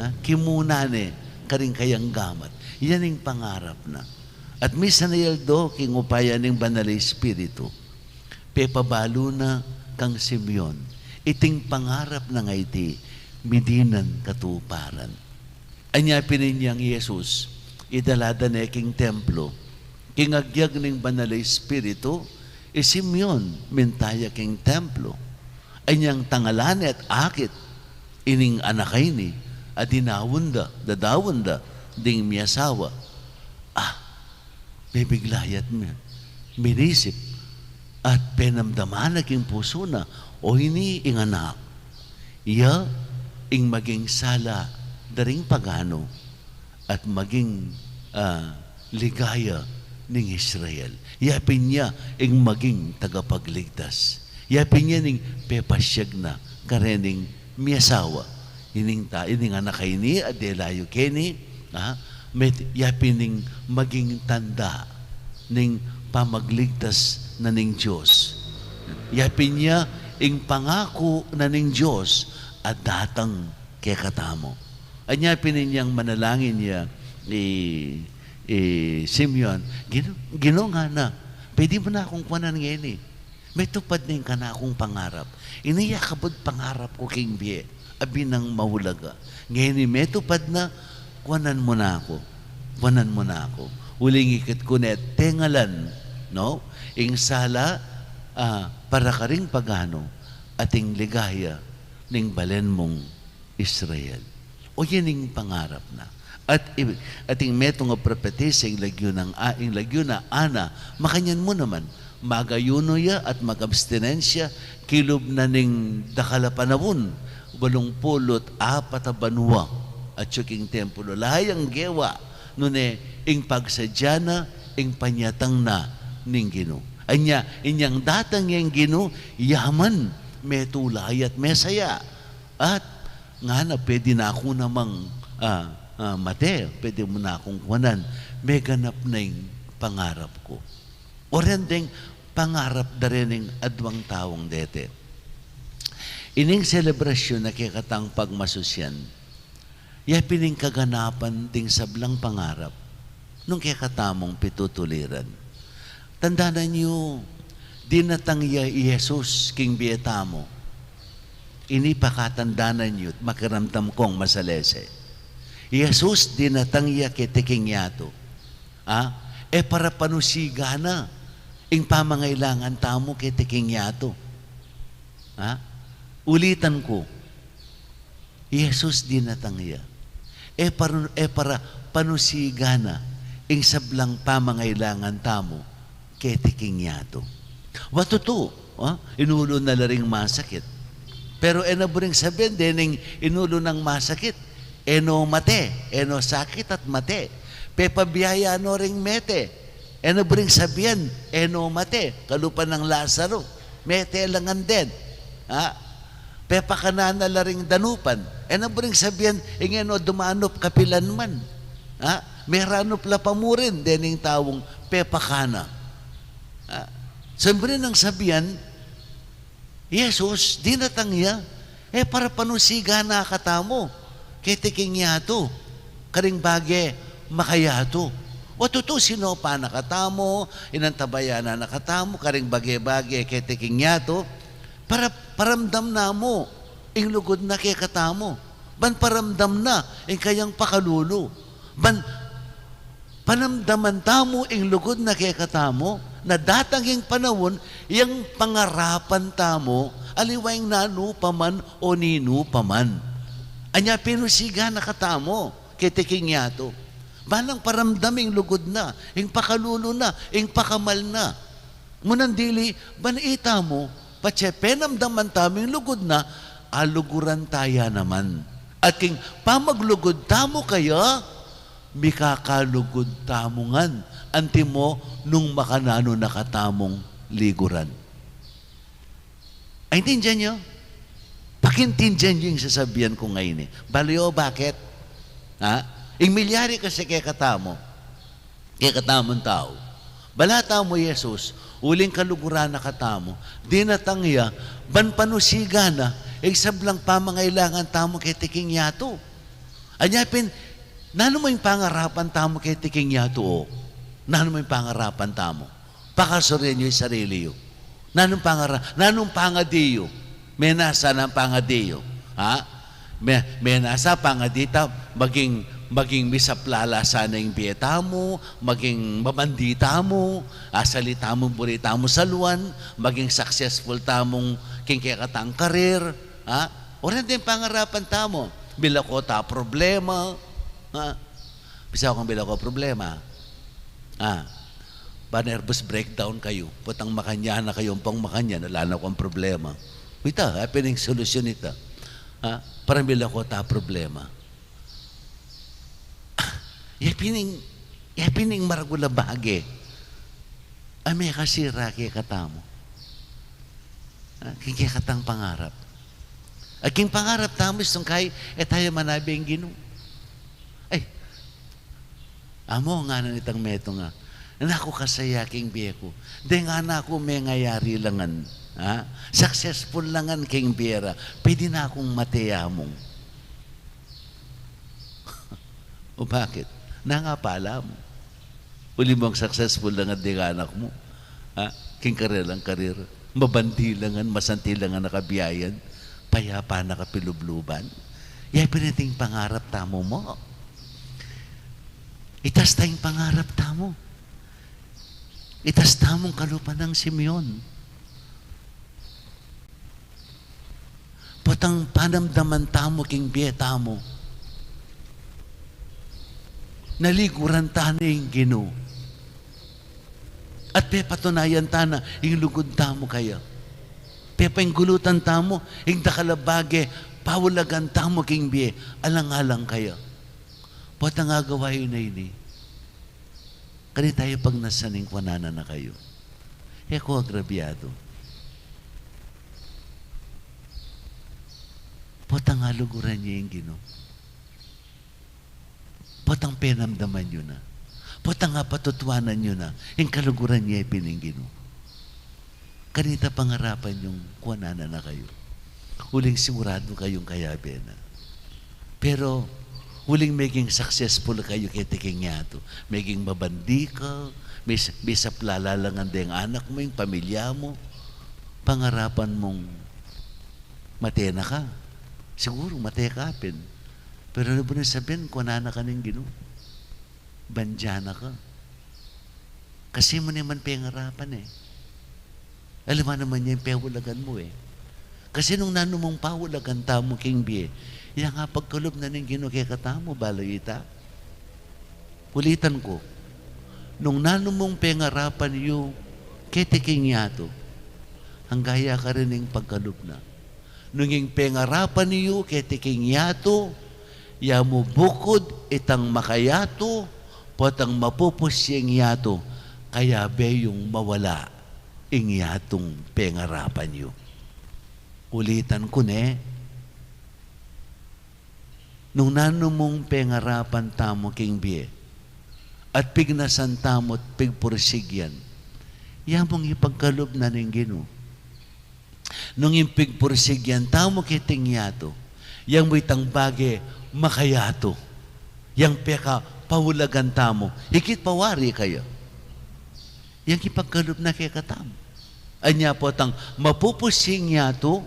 ha? Kimunan ne karing kayang gamat. Yan ing pangarap na. At misan a aldo king upaya ning Banal a Espiritu, pepabalu na kang Simeon iting pangarap nang iti midinan katuparan. Anya pin inyang Jesus, idala da ne king templo, king agyag ning Banal a Espiritu, i Simeon minta ya king templo. Anyang tangalan ne at akit ining anak a ini, a dinaun da, dadaun da ding miyasawa. Ah, mebigla ya't mi-, minisip at penamdaman na king pusu na, o ini ing anak, iya ing maging sala da ring pagano at maging, ah, ligaya ning Israel. Iya pin ya ing maging tagapagligtas. Iya pin ya ing pepasyag na karening miyasawa. Ining ta-, ining anak a ini a delayu keni, ha? Met-, iya pin ing maging tanda ning pamagligtas na ning Dios. Iya pin ya ing pangaku na ning Dios a datang kekatamu. Anya pin inyang manalangin ya i, i Simeon, "Ginu-, Ginu," ngana, "pwede mu na kung kuanan ngeni. Metupad na ing kanakung pangarap. Ini ya kabud pangarap ku king bie, abinang maulaga. Ngeni metupad na, kuanan mu na ku. Kuanan mu na ku." Uling ikit ku ne, tengalan, no? Ing sala, ah, para karing pagano, at ing ligaya ning balen mung Israel. O yan ing pangarap na. At i-, at ing metung a propetisa, ing lagyu nang a-, ing lagyu na Ana, makanyan mu naman, magayuno ya at magabstinensya, kilub na ning dakal a panaun, walung pulu't apat a banua, atyu king templo, ala yang gewa, nune ing pagsadya na, ing panyatang na ning Ginu. Anya, inyang datang yang Ginu, yaman, metula ya't mesaya. At ngana, pwede na ku namang, ah, ah, mate, pwede mu na kung kuanan, meganap na ing pangarap ku. O ren deng pangarap da ren ing aduang taung dete. Ining selebrasyun a kekatang pagmasusyan, ya pin ing kaganapan ding sablang pangarap nung kekatamung pitutuliran. Tandanan yu, dinatang ya i Jesus king bie tamu. Ini pakatandanan yu, makiramdam kung masalese. I Jesus dinatang ya keti king yatu. Ah, e para panusigan na ing pamangailangan tamu keti king yatu. Ah, ulitan ku, i Jesus dinatang ya. E para, e para panusigan na ing sablang pamangailangan tamu keti king yatu. Wa tutu, ah, inulu na la ring masakit. Pero e na buring sabian dening inulu nang masakit, e no mate, e no sakit at mate. Pepabiyaya no ring mete. E na buring sabian, e no mate, kalupa nang Lazaro. Mete la ngan den. Ha? Pepakanan na la ring danupan. E na buring sabian, ing e no dumanup kapilan man. Ha? Meranup la pa murin, dening taung pepakana. Ha? Siyempre nang sabian, Jesus, dinatang ya, e para panusigan na katamu keti king yatu, karing bage makayatu. Wa tutu, sinopa na katamu, inantabayanan na katamu, karing bage-bage keti king yatu, para paramdam na mu ing lugud na kekatamu, ban paramdam na ing kayang pakalulu, ban panamdaman tamu ing lugud na kekatamu, na datang ing panaun, yang pangarapan tamu, aliwa ing nanu pa man o ninu pa man. Anya pinusigan na katamu keti king yatu, ban nang paramdam ing lugud na, ing pakalulu na, ing pakamal na. Ngunang dili, ban itamu, patse penamdaman tamu ing lugud na, aluguran ta ya naman. At king pamaglugud tamu kaya, mikakalugud tamu ngan, antimo nung makananu na katamung liguran. Aintindian yu? Pakintindian yu ing sasabian ku ngeni. Balu yu bakit? Ha? Ing milyari kasi kekatamu, kekatamung tau, bala tamu i Jesus, Uling kaluguran na katamu, dinatang ya, ban panusigan na ing sablang pamangailangan tamu keti king yatu. Anya pin, nanu mu ing pangarapan tamu keti king yatu, o? Nanu mu ing pangarapan tamu? Pakasurian yu ing sarili yu. Nanung pangara-, nanung pangadi yu? Menasa nang pangadi yu. Ha? Me-, menasa pangadi ta, maging, maging misaplala sana ing bie tamu, maging mabandi tamu, asali tamu buri tamu saluan, maging successful tamung king kekatang karir, ha? O reng deng pangarapan tamu, milako ta problema, ha? Bisa kung milako problema. Ah, ba nervous breakdown kayu. Potang makanyan na kayu, ampong makanyan, ala na kung problema. Ita, e pin ing solusyon ita. Ah, para milako ta problema. Ah, ya pin ing, ya pin ing maragul a bage a mekasira kekatamu. Ah, king kekatang pangarap. At king pangarap tamu, istung kai, e taya manabi ing Ginu. Ay, Amu, ngana nitang metung a, naku, kasaya king bie ku. Deng anak ku mengayari la ngan, ha? Successful la ngan king bie ra. Pwede na kung mate, among. O bakit? Nangapala mu. Uli mung successful la ngan deng anak mu, ha? King karelang karir. Mabandi la ngan, masanti la ngan a kabiayan, payapa na kapilubluban. Ya pin iting pangarap tamu mu. Itas ta ing pangarap tamu. Itas tamung kalupa nang Simeon. Potang panamdaman tamu king bie tamu, naliguran ta na ing Ginu. At pepatunayan ta na ing lugud tamu kaya. Pepainggulutan tamu ing dakal a bage, paulagan tamu king bie, alang-alang kaya. Potang agawa yu na ini, kanita yu pagnasan ing kuanan na kayu. E ko agrabyadu. Potang aluguran ye ing Ginu. Potang penamdaman yu na. Potang apatutuanan yu na ing kaluguran ye pin ing Ginu. Kanita pangarapan yung kuanan na kayu. Uling siguradu kayung kayabe na. Pero, uling meging successful kayu keti king yatu. Meging mabandi ka, mis-, misaplala la ngan deng anak mu, ing pamilya mu, pangarapan mung mate na ka. Siguru, mate ka pin. Pero nu bu nang sabyan, kuanan na ka ning Ginu. Bandian na ka. Kasi mu ne man pengarapan e. Aliwa naman ya ing peulagan mu e. Kasi nung nanu mung paulagan tamu king bie, ya nga pagkalub na ning Ginu kekatamu, balu yu ita. Ulitan ku, nung nanu mung pengarapan yu keti king yatu, angga ya karin ing pagkalub na. Nung ing pengarapan yu keti king yatu, ya mu bukud itang makayatu, potang mapupus ya ing yatu, kayabe yung mawala ing yatung pengarapan yu. Ulitan ku ne, nung nanu mung pengarapan tamu king bie, at pignasan tamu at pigpursigyan, ya mung ipagkalub na ning Ginu. Nung ipigpursigyan tamu keting yatu, yang mu itang bage makayatu, yang pekapaulagan tamu, ikit pa wari kaya. Yang ipagkalub na kekatamu. Anya potang mapupus ing yatu,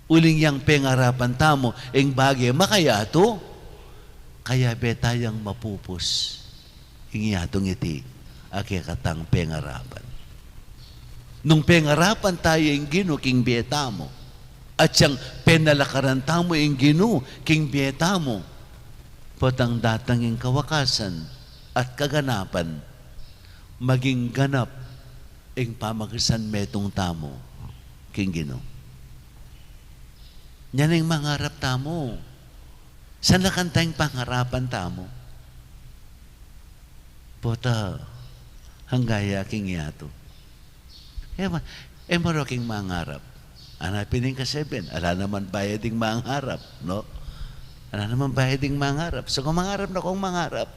uling yang pengarapan tamu, ing bage makayatu, kayabe tayang mapupus ing yatung iti a kekatang pengarapan. Nung pengarapan ta ya ing Ginu king bie tamu, at yang penalakaran tamu ing Ginu king bie tamu, potang datang ing kawakasan at kaganapan, maging ganap ing pamagsanmetung tamu king Ginu. Nya na ing mangarap tamu. San la kanita ing pangarapan tamu? Pota, angga ya king yatu. E ma-, e marok ing mangarap. Ana pin ing kasabian, ala naman bayad ing mangarap, no? Ala naman bayad ing mangarap. So, kung mangarap na kung mangarap,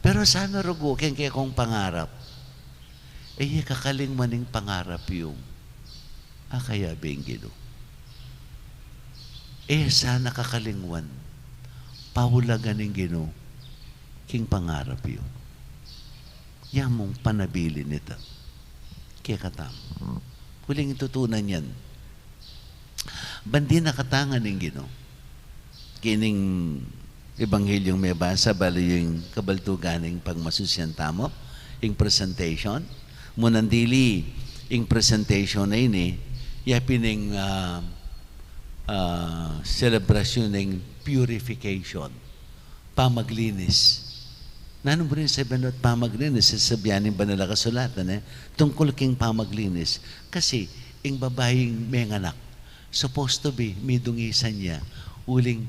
pero sana rugu keng kekong pangarap. E ye kakalingwan ing pangarap yu. Akayabe ing Ginu. E sana kakalingwan, paulagan ning Ginu king pangarap yu. Ya mung panabilin ita kekatamu. Uling tutunan yan. Ban dinan katamu ning Ginu. Kining Ebanghelyo mebasa, bale yu ing kabaldugan ning pagmasusian tamu, ing presentation. Munang dili, ing presentation a ini, ya pin ing, ah, ah, selebrasyun ning purification, pamaglinis. Nanu mu rin sabian at pamaglinis? Sasabian ning Banal a Kasulatan, e, tungkul king pamaglinis. Kasi, ing babaing menganak, supposed to be, midungisan ya, uling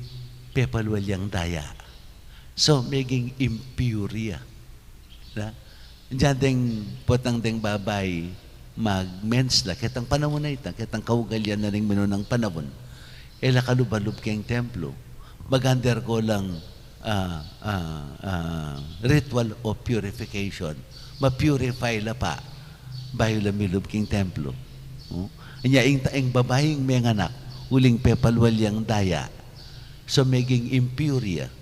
pepalwal yang daya. So, meging impure ya. Na? Dinan deng potang deng babai, mag-mens la, ketang panaun a ita, ketang kaugalian na ning minunang panaun. E la kalubalub king templo. Mag-undergo lang, ah, ah, ah, ritual of purification. Ma-purify la pa bayu la milub king templo. O? Anya, ing, ing babaing menganak, uling pepalwal yang daya. So, meging impure ya.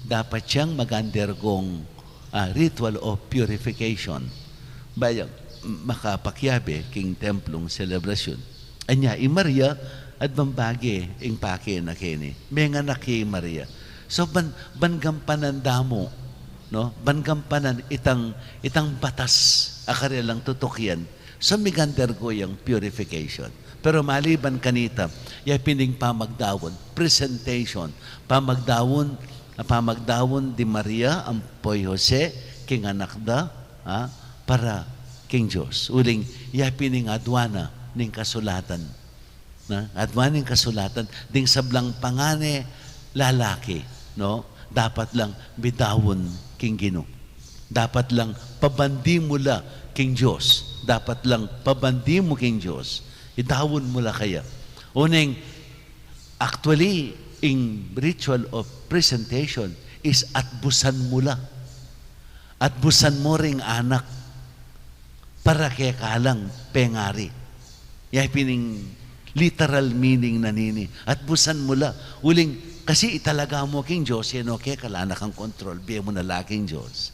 Dapat yang mag-undergong, ah, ritual of purification bayu makapakiabe king templung selebrasyun. Anya, i Maria, at bang bage ing pake na keni. Menganak ya i Maria. So, ban, ban gampanan damu, no? Ban gampanan itang, itang batas a karelang tutukian. So, mig-undergo yang purification. Pero maliban kanita, ya pin ing pamagdaun, presentation, pamagdaun, pamagdaun di Maria ampo i Jose king anak da, ha, para king Dios. Uling, ya pin ing aduan na ning kasulatan. Na, aduan ning kasulatan, ding sablang pangane lalaki, no? Dapat lang midaun king Ginu. Dapat lang pabandi mu la king Dios. Dapat lang pabandi mu king Dios. Idaun mu la kaya. Uling, actually, ing ritual of presentation is atbusan mu la. Atbusan mu ring anak para keka lang pengari. Ya pin ing literal meaning na nini. Atbusan mu la. Uling, kasi italaga mu king Dios, e no keka, ala na kang kontrol, bie mu na la king Dios.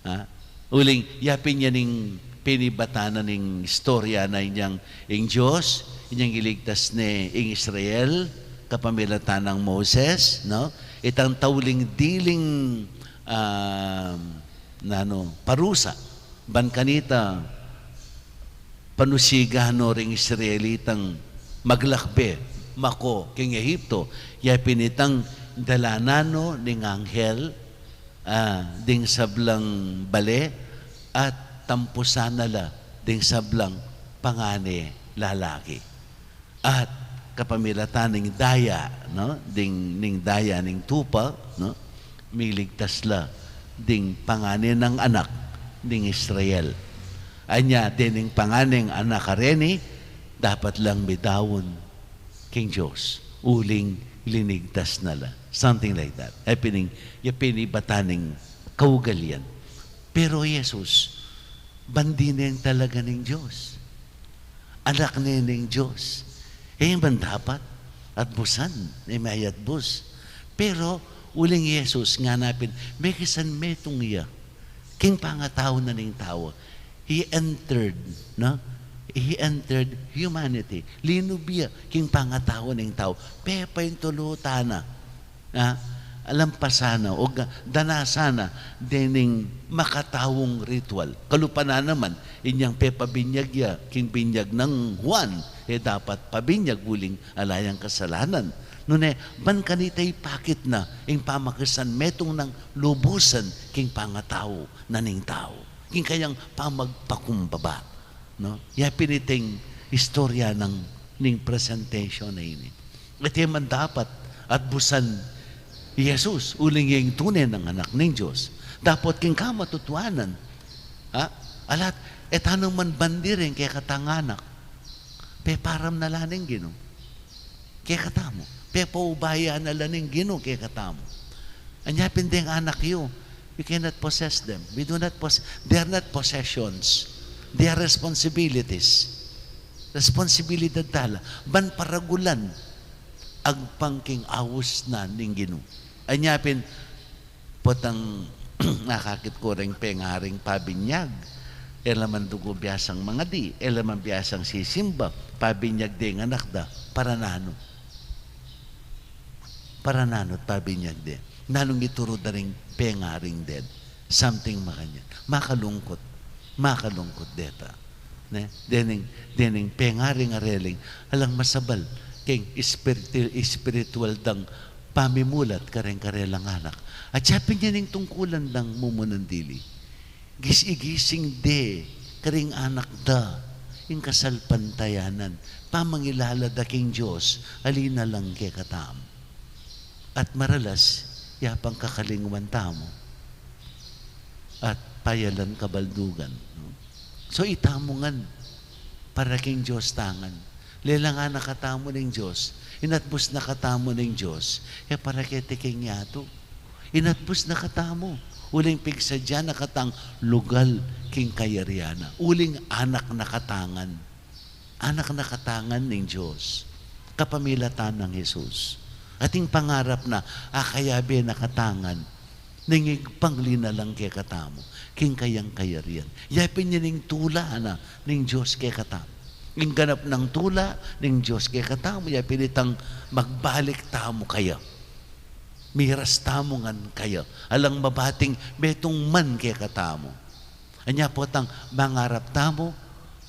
Ha? Uling, ya pin yan ing penibatan na ning istorya na inyang ing Dios, inyang iligtas ne ing Israel, kapamilatan nang Moses, no? Itang tauling diling, ah, nanu, parusa. Ban kanita, panusigan no ring Israelitang maglakbe, mako king Egipto, ya pin itang dalanan no ning anghel, ah, ding sablang bale, at tampusan na la ding sablang pangane lalaki. At kapamilatan ning daya, no? Ding, ning daya ning tupa, no? Miligtas la ding pangane nang anak ning Israel. Anya, dening panganeng anak a reni, dapat lang midaun king Dios, uling linigtas na la. Something like that. E pin ing, ya penibatan ning kaugalian. Pero Jesus, bandi ne talaga ning Dios. Anak ne ning Dios. E man dapat atbusan, e mayatbus. Pero uling Jesus, ngana pin, mekisan metung ya king pangatau na ning tau. He entered, no? He entered humanity. Linub ya king pangatau ning tau. Pepaintulutan na, ha? Alampasan na, o ga-, danasan na dening makataung ritual. Kalupa na naman, inyang pepabinyag ya king binyag nang Juan, e dapat pabinyag uling ala yang kasalanan. Nune, ban kanita ipakit na ing pamakisan metung nang lubusan king pangatau na ning tau, king kayang pamagpakumbaba, no? Ya pin iting istorya nang, ning presentation a ini. Iti man dapat atbusan i Jesus, uling ya ing tune nang anak ning Dios. Dapot king kamatutuanan, ha? Alat, e tana man bandi ring kekatang anak. Peparam na la ning Ginu kekatamu. Pepaubaya na la ning Ginu kekatamu. Anya pin deng anak yu, you cannot possess them. We do not pos-, they are not possessions. They are responsibilities. Responsibilidad tala. Ban paragulan agpang king aus na ning Ginu. Anya pin, potang nakakit ku reng pengaring pabinyag. E la man dugu biasang mangadi, e la man biasang sisimba, pabinyag deng anak da, para nanu? Para nanu pabinyag de? Nanung ituru da ring pengaring den? Something makanyan. Makalungkut. Makalungkut deta. Ne? Dening, dening pengaring areling, alang masabal king espiritu-, espiritual dang pamimulat kareng karelang anak. At siya pin yan ing tungkulan dang mumunang dili. Gis-, igising de karing anak da ing kasalpantayanan, pamangilala da king Dios, ali na lang kekatamu. At maralas, yapang kakalingwan tamu at payalan kabaldugan, no? So, itamu ngan para king Dios tangan. Lelang anak katamu ning Dios, inatbus na katamu ning Dios, e para keti king yatu. Inatbus na katamu, uling pigsadya na katang lugal king kayarian na, uling anak na kata ngan. Anak na kata ngan ning Dios, kapamilatan nang Jesus. At ing pangarap na, akayabe na kata ngan ning igpangli na lang kekatamu king kayang kayarian. Ya pin ing tula na ning Dios kekatamu. Ing ganap nang tula ning Dios kekatamu, ya pin itang magbalik tamu kaya. Miras tamu ngan kaya. Alang mabating metung man kekatamu. Anya potang mangarap tamu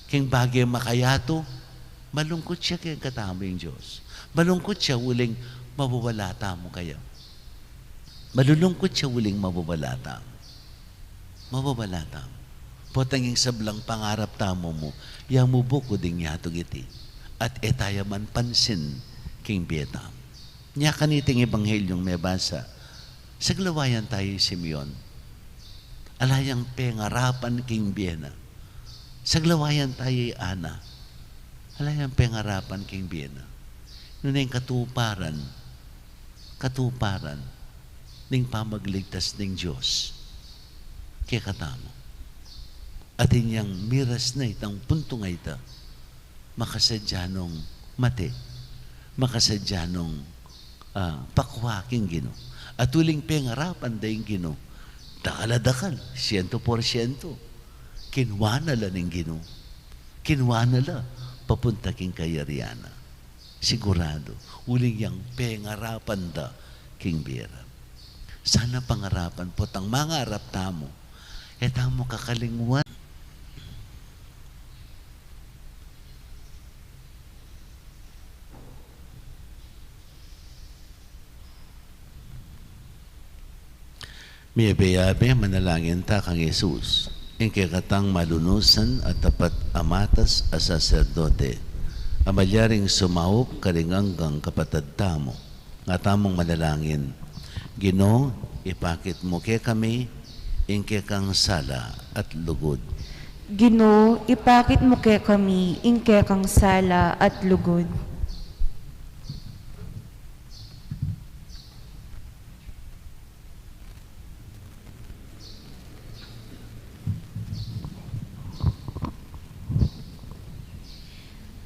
king bage makayatu, malungkut ya kekatamu ing Dios. Malungkut ya uling mawawala tamu kaya. Malulungkut ya uling mawawala tamu. Mawawala tamu. Potang ing sablang pangarap tamu mu, ya mu bukud ing yatu giti. At e taya man pansin king bie tamu. Nya kaniting Ebanghelyung mebasa, saglawayan taya i Simeon. Ala yang pengarapan king bie na. Saglawayan taya i Ana. Ala yang pengarapan king bie na. Nune ing katuparan, katuparan ning pamagligtas ning Dios kekatamu. Atin yang miras na itang puntung a ita, makasadya nung mate, makasadya nung, ah, pakwa king Ginu. At uling pengarapan da ing Ginu, dakal a dakal, siyento porsyento, kinwa na la ning Ginu. Kinwa na la papunta king kayarian na. Sigurado, uling yang pengarapan da king bie ra. Sana pangarapan, potang mangarap tamu, e tamu kakalingwan. Miyabe-yabe, manalangin ta kang Jesus, ing kekatang malunusan at tapat a matas a saserdote, a malyaring sumaup karing anggang kapatad tamu. Nga tamung manalangin. Ginu, ipakit mu kekami ing kekang sala at lugud. Ginu, ipakit mu kekami ing kekang sala at lugud.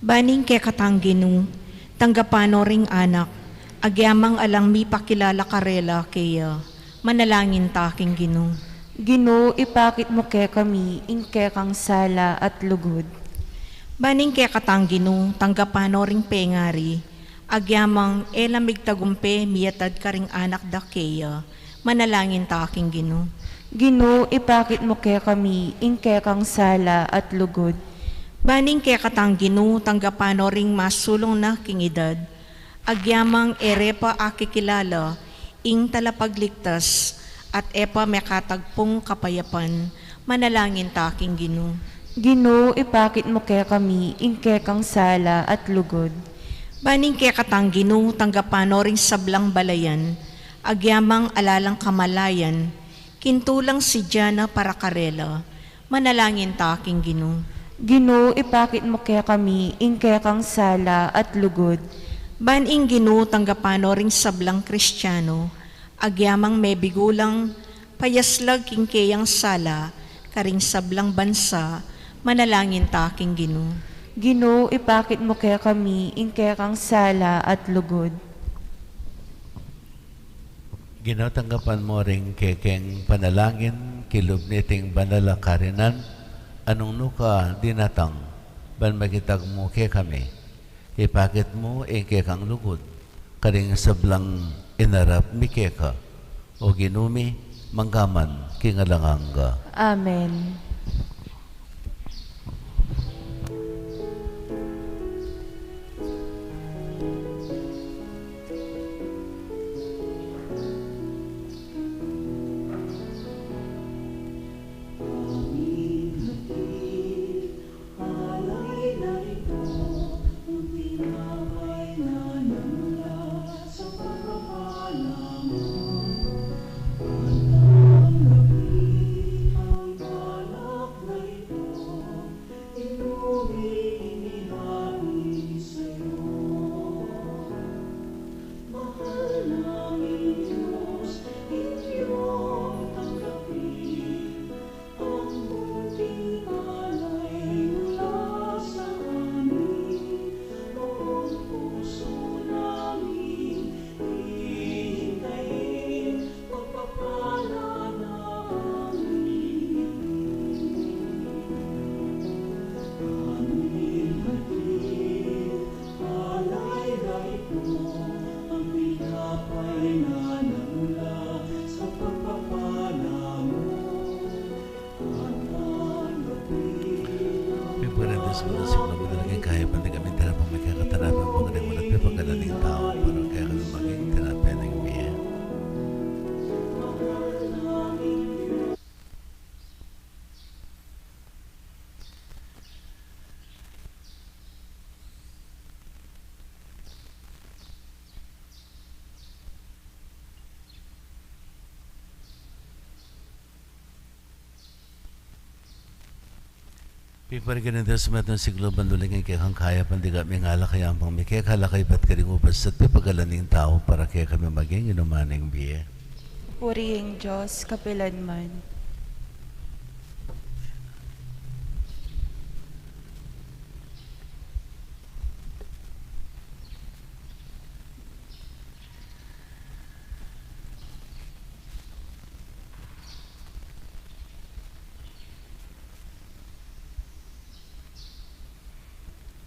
Ban ing kekatang Ginu, tanggapan no ring anak, agyamang alang mipakilala karela keya, manalangin ta king Ginu. Ginu, ipakit mu kekami ing kekang sala at lugud. Ban ing kekatang Ginu, tanggapan no ring pengari, agyamang e la migtagumpe miyatad karing anak da keya, manalangin ta king Ginu. Ginu, ipakit mu kekami ing kekang sala at lugud. Ban ing kekatang Ginu, tanggapan no ring masulung na king edad, agyamang e re pa akikilala ing Talapagligtas at e pa mekatagpung kapayapan, manalangin ta king Ginu. Ginu, ipakit mu kekami ing kekang sala at lugud. Ban ing kekatang Ginu, tanggapan no ring sablang balayan, agyamang ala lang kamalayan, kintulang sidya na para karela, manalangin ta king Ginu. Ginu, ipakit mu kekami ing kekang sala at lugud. Ban ing Ginu, tanggapan no ring sablang Kristiano, agyamang mebigu lang payaslag king keyang sala karing sablang bansa, Manalangin ta king Ginu. Ginu, ipakit mu kekami ing kekang sala at lugud. Ginu, tanggapan mu ring kekeng panalangin, kilub niting banal a karinan, a nung nuka dinatang, ban makitagmu kekami. Ipakit mu ing kekang lugud karing sablang inarap mi keka, O Ginu mi, mangga man king alang angga. Amen. Pagparintis mo na siglo, madala king kayapan ding kami, tara pang magkakatanapan, pangre mo na pipagkanan ning tau, para kaya kami maging tinapay ning bie. Piparigan ning Dios metung siglo, ban uling ing kekang kayapan ding kami ngalakay, ampang mi keka lakay, ibat karing ubas at pipagalan ning tau, para kekami maging inuman ning bie. Purihin ing Dios kapilan man.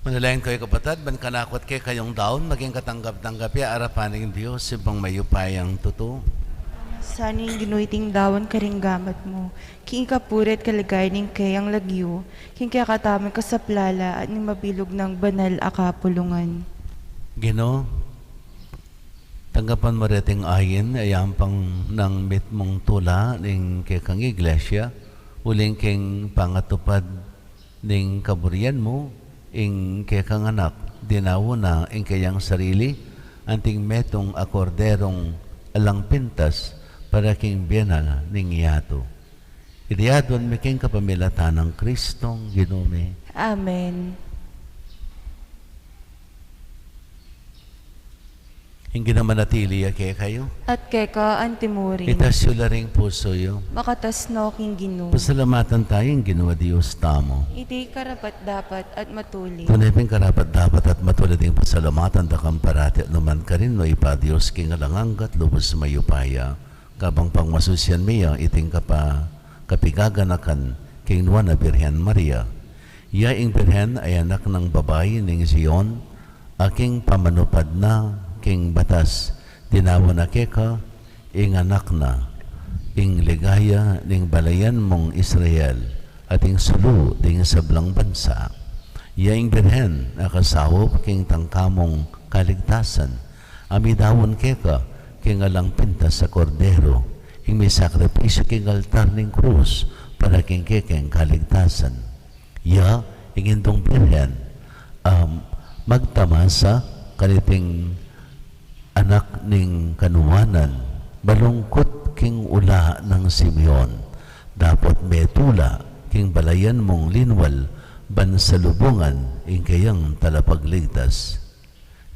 Manalangin kayu, kapatad, ban kanaku at kekayung daun maging katanggap-tanggap ya arapan ning Dios, Ibpang mayupayang tutu. Sana ing Ginu iting daun karing gamat mu, king ikapuri at kaligayan ning keyang lagyu, king kekatamung kasaplalan at ning mabilug nang banal a kapulungan. Ginu, tanggapan mu reting ain, a yampang nang mitmung tula ning kekang Iglesia, uling king pangatupad ning kaburian mu, ing kekang Anak, dinaun na ing keyang sarili, anting metung a korderung alang pintas para king bie na ning yatu. Iti aduan mi king kapamilatan nang Kristong Ginu mi. Amen. Ing Ginu manatili ya kekayu. At keka anti mu rin. Itas yu la ring pusu yu. Makatas no king Ginu. Pasalamatan taya ing Ginu a Dios tamu. Iti karapat-dapat at matulid. Tune pin karapat-dapat at matulid ing pasalamatan da ka parati at nukarin man, O Ibpa, Dios king alang angga at lubus mayupaya. Kabang pagmasusian mi ya iting kapa-, kapigaganakan king Nuan a Birhen Maria. Ya ing Birhen a anak nang babai ning Zion, a king pamanupad na king batas, dinaun na keka ing anak na, ing ligaya ning balayan mung Israel, at ing sulu ding sablang bansa. Ya ing Birhen a kasaup king tangka mung kaligtasan, a midaun keka king alang pintas a Kordero, ing misakripisyu king altar ning krus para king kekeng kaligtasan. Ya ing Indung Birhen, um, magtamasa kaniting anak ning kanuanan, malungkut king ula nang Simeon, dapot metula king balayan mung linwal, ban salubungan ing keyang Talapagligtas.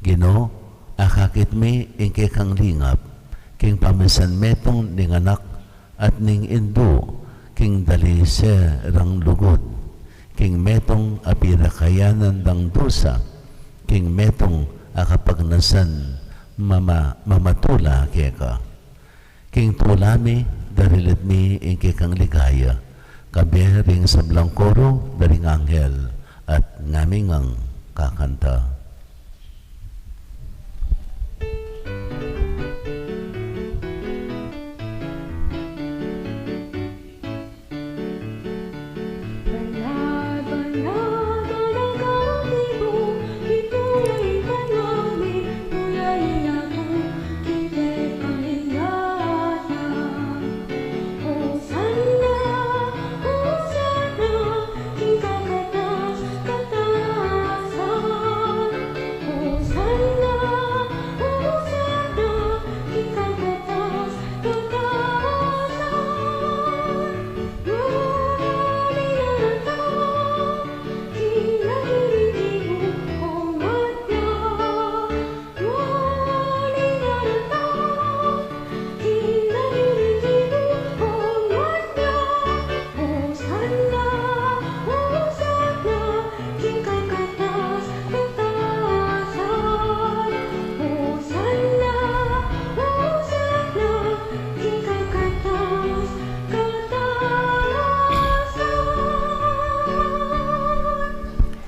Ginu, akakit mi ing kekang lingap king pamisan metung ning anak at ning indu king dalise rang lugud. king metung a pirakayanan dang dusa, king metung a kapagnasan mama-, mamatula keka. King tula mi, darilit mi ing kekang ligaya, kayabe ring sablang koro da ring anghel, at ngami ngang kakanta.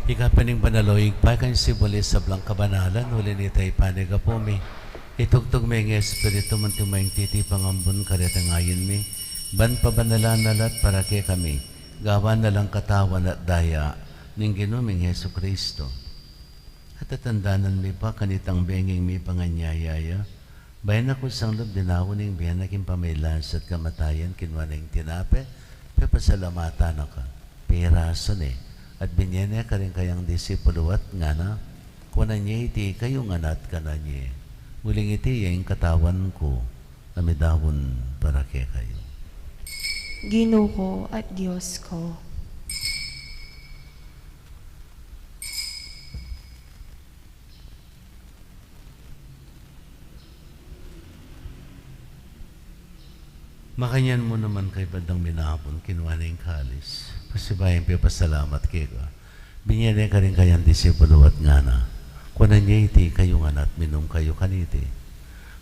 Ika pin ing banal, o Ibpa, ika ing simbolo ning sablang kabanalan, uli na nita ipanyawad mi. Itugtug me ing Espiritu mu anti mo ing titipang ambun kareta ngan mi, ban pabanalan na la at para kekami gawan na lang katawan at daya ning Ginu ming Jesucristo. At tatandanan mi pa kanitang bengi ing mipanganyaya ya, bayu na kusang lub dinaun ing bie na king pamagkasakit at kamatayan, kinua ne ing tinape, pepasalamatan na ka, pirasu ne, at binie ne karing kayang disipulu at ngana: Kunan ye iti kayu ngan at kanan ye, uling iti ya ing katawan ku a midaun para kekayu. Ginu ku at Dios ku. Makanyan mu naman, kaybat dang minabun, kinua ne ing kalis, pasibayu yang pepasalamat keka, binie ne karing kayang disipulu at ngana: Kunan ye iti kayu ngan at minum kayu kaniti,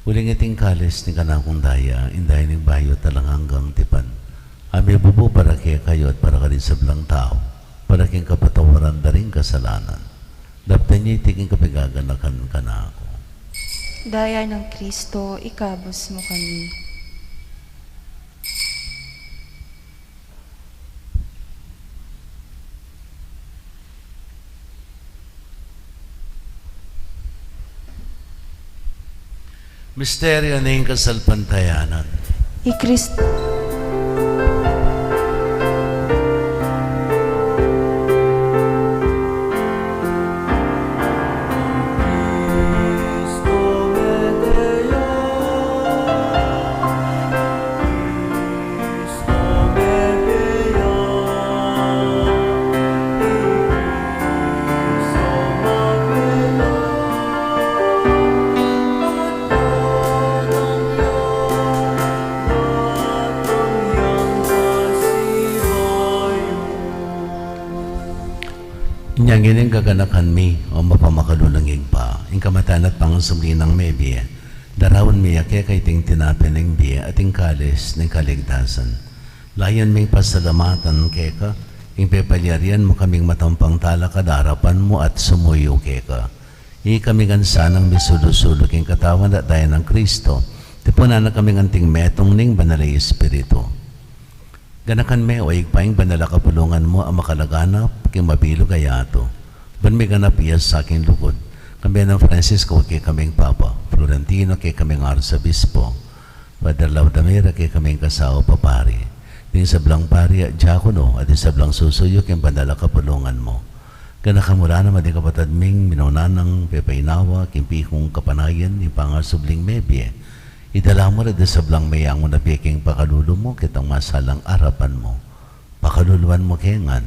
uling iti ing kalis ning kanakung daya, ing daya ning bayu at alang anggang tipan, a mibubu para kekayu at para karing sablang tau, para king kapatawaran da ring kasalanan. Daptan ye iti king kapaganakan kanaku. Daya nang Kristo, ikabus mu kami. Misteryo ning kasalpantayanan. I Kristo. Inya ngeni gaganakan mi, o mapamakalulung Ibpa, ing kamatayan at pangasubli nang mebie, daraun mi ya keka iting tinape ning bie at ing kalis ning kaligtasan. Layun ming pasalamatan keka ing pepalyarian mu kaming matampang talakad king arapan mu at sumuyu keka. Ikami ngan sanang misulu-sulu king katawan at daya nang Kristo, tipunan na kaming anting metung ning Banal a Espiritu. Ganakan me, o Ibpa, ing banal a kapulungan mu a makalaganap king mabilug a yatu, ban miganap ya sa king lugud, kambe nang Francisco a kekaming Papa, Florentino a kekaming Arsobispo, Father Laudamera a kekaming kasawa papari, ding sablang pari at diakono, at ding sablang susuyu king banal a kapulungan mu. Ganakan mu la naman ding kapatad ming minuna nang pepainawa king pikung kapanayan ning pangasubling mebie. Idala mu la ding sablang meyangu na bie king pakalulu mu ketang masalang arapan mu. Pakaluluan mu ke ngan.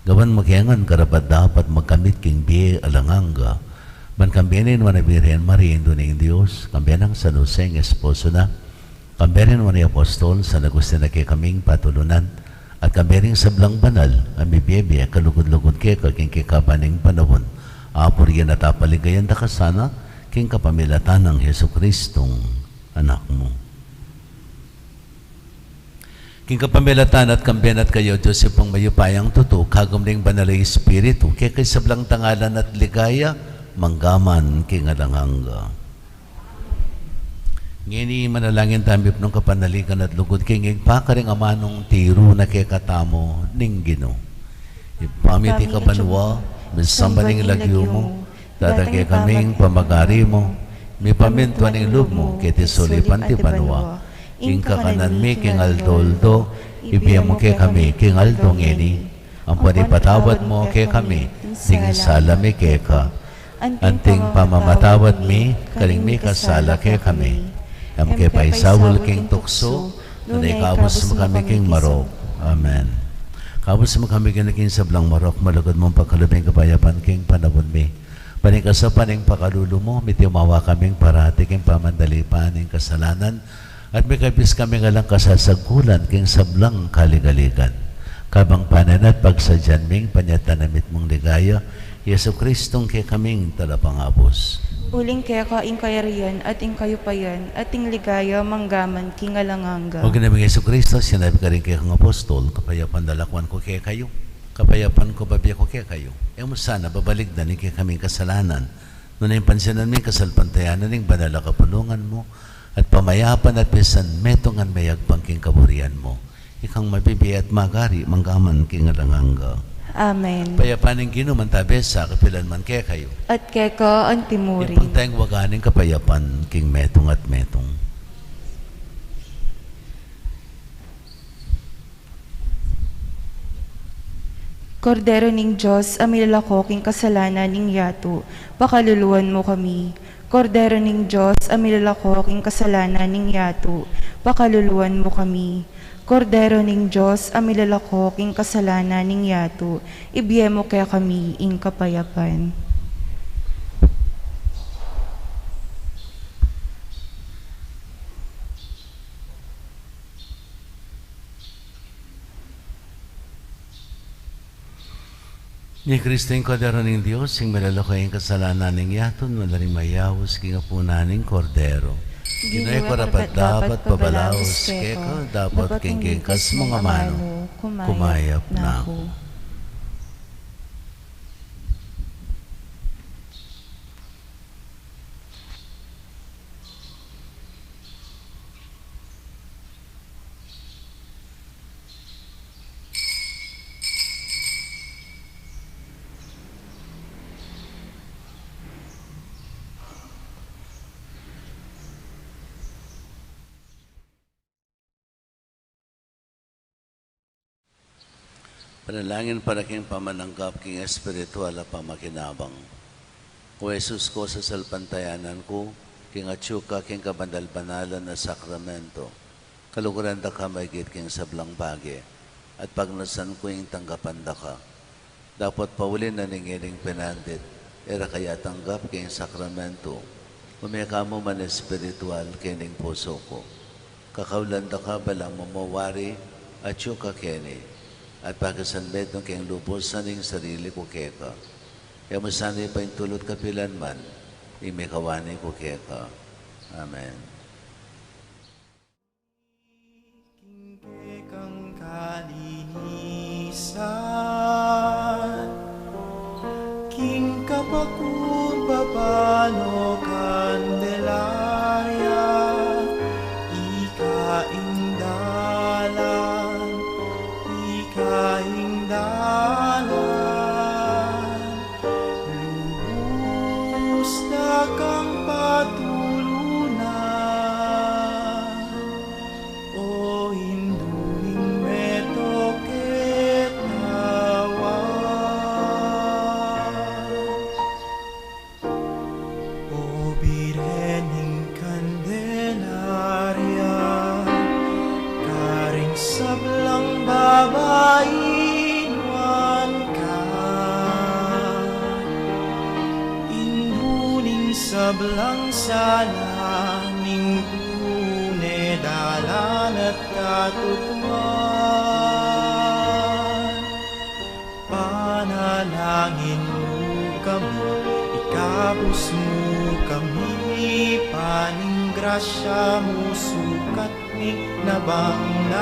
Gawan mu ke ngan karapat-dapat magkamit king bie alang angga, ban kambe na ning Nuan a Birhen Maria, Indu ning Dios, kambe nang San Jose a esposo na, kambe ring nuan a apostol, San Agustin a kekaming patulunan, At kambe ring sablang banal a mibie-bie kalugud-lugud keka king kekaban ning panaun, apurian at apaligayan da ka sana king kapamilatan nang Jesukristong Anak mu. King kapamilatan na at kambe na at kaya, O Dios, Ibpang mayupayang tutu, kagum ning Banal a Espiritu, keka ing sablang dangalan at ligaya, mangga man king alang angga. Ngeni manalangin tamu, mipnung kapanaligan at lugud king Ibpa, karing amanung tiru na kekatamu ning Ginu. Ibpa mi, atiu ka banua, misamban ya ing lagyu mu, datang kekami ing pamagari mu, mipamintuan ing lub mu keti sulip anti banua. Ing kakanan mi king aldo-aldo ibie mu kekami king aldo ngeni. Ampon ipatawad mu kekami ding sala mi keka, anting pamamatawad mi karing mikasala kekami. E mu ke paisaul king tuksu, nune ikabus mu kami king marok. Amen. Kabus mu kami, Ginu, king sablang marok, malugud mung pakalub ing kapayapan king panaun mi. Ban king kasaupan ning pakalulu mu, mitimawa kaming parati king pamandalipan ning kasalanan, at mikabus kami ngan king kasasagkulan king sablang kaligaligan. Kabang panenayan at pagsadyan ming panyatang na mitmung ligaya, Jesukristong kekaming Talapangabus. Uling keka ing kayarian, at ing kayupayan, at ing ligaya, mangga man king alang angga. O Ginu ming Jesucristo, sinabi mu karing kekang apostol, kapayapan lakwan ku kekayu, kapayapan ku bibie ku kekayu. E mu sana babalikdan ing kekaming kasalanan, nune pansinan mu ing kasalpantayanan ning banal a kapulungan mu, at pamayapan at pisanmetungan me agpang king kaburian mu. Ikang mabibie at magari, mangga man king alang angga. Amen. Kapayapan ning Ginu mantabe sa kapilan man kekayu. At keka antimurin. Ibpang tayang waga ning kapayapan king metung at metung. Kordero ning Dios, a milalako king kasalanan ning yatu, pakaluluan mu kami. Kordero ning Dios, a milalako king kasalanan ning yatu, pakaluluan mu kami. Kordero ning Dios, a milalako king kasalanan ning yatu, ibie mu kekami ing kapayapan. Ni Kristo ing Kordero ning Dios, ing milalako king kasalanan ning yatu, mala ring mayaus king apunan ning Kordero. Ginu, e ku karapat-dapat pabalaus keka, dapot king kekang kasmung amanu, kumayap na ku. Panalangin para king pamananggap king espiritual a pamakinabang. O Jesus ku, sasalpantayanan ku king atyu ka king kabanal-banalan a sakramento. Kaluguran da ka maigit king sablang bage, at pagnasan ku ing tanggapan da ka. Dapot pauli na ning ngening penandit, e ra ka ya tanggap king sakramento, ume ka mu man espiritual kening pusu ku. Kakaulan da ka balang mamawari atyu ka keni, at pakisanmetung keng lubusan ing sarili ku keka. E mu sana ipaintulut kapilan man ing mikawani ku keka. Amen. King kekang kalinisan, king kapakumbaban o Kandelaria, ika ing dalan, ika ing dalan, lubus da kang patulunan. O Indu ning meto keta wang, o Birhen ning Kandelaria, karing sablang babai nuan ka, Indu ning sablang sala, ning tune dalan at katutuan. Ipanalangin mu kami, ikabus mu kami, ban ing grasya mu sukat mi nabangnan.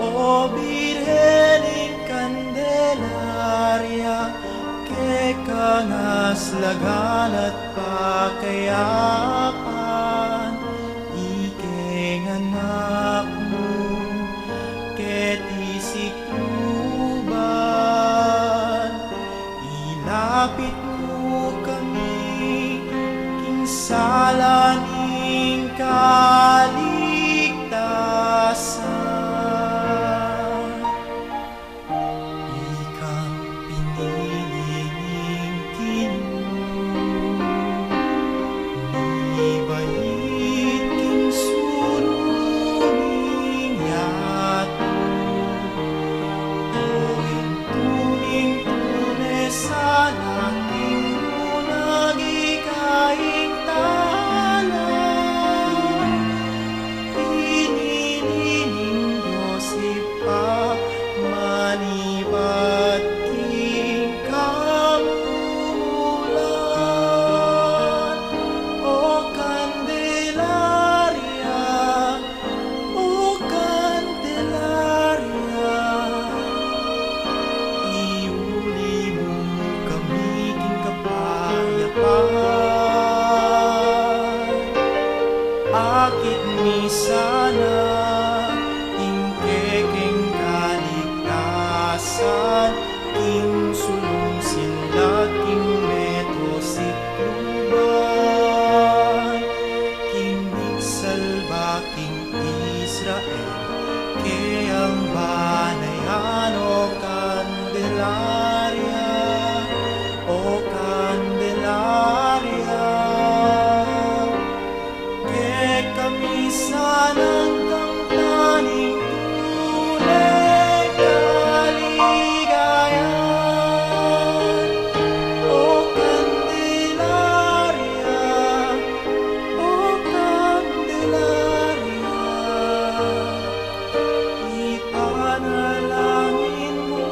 O Birhen ing Kandelaria, keka ngasalagan at pakayapan, ikeng anak mu keti sikluban. Ilapit mu kami king sala ning kaligtasan. Ikang pinili ning Ginu, mibait king sulu ning yatu. O ing tune, tune sana king munagika ing talam. Pinili ning Dios Ibpa manibat king kamumulan. O Kandelaria, O Kandelaria, iuli mu kami king kapayapan. Akit mi sana ing kekeng kaligtasan, king sulung sinlaki king meto sikluban, king migsalba king Israel, keyang banayan. O Kandelaria, O Kandelaria, kekami sana ing kamtan ning tune kaligayan. O Kandelaria, O Kandelaria, ipanalangin mu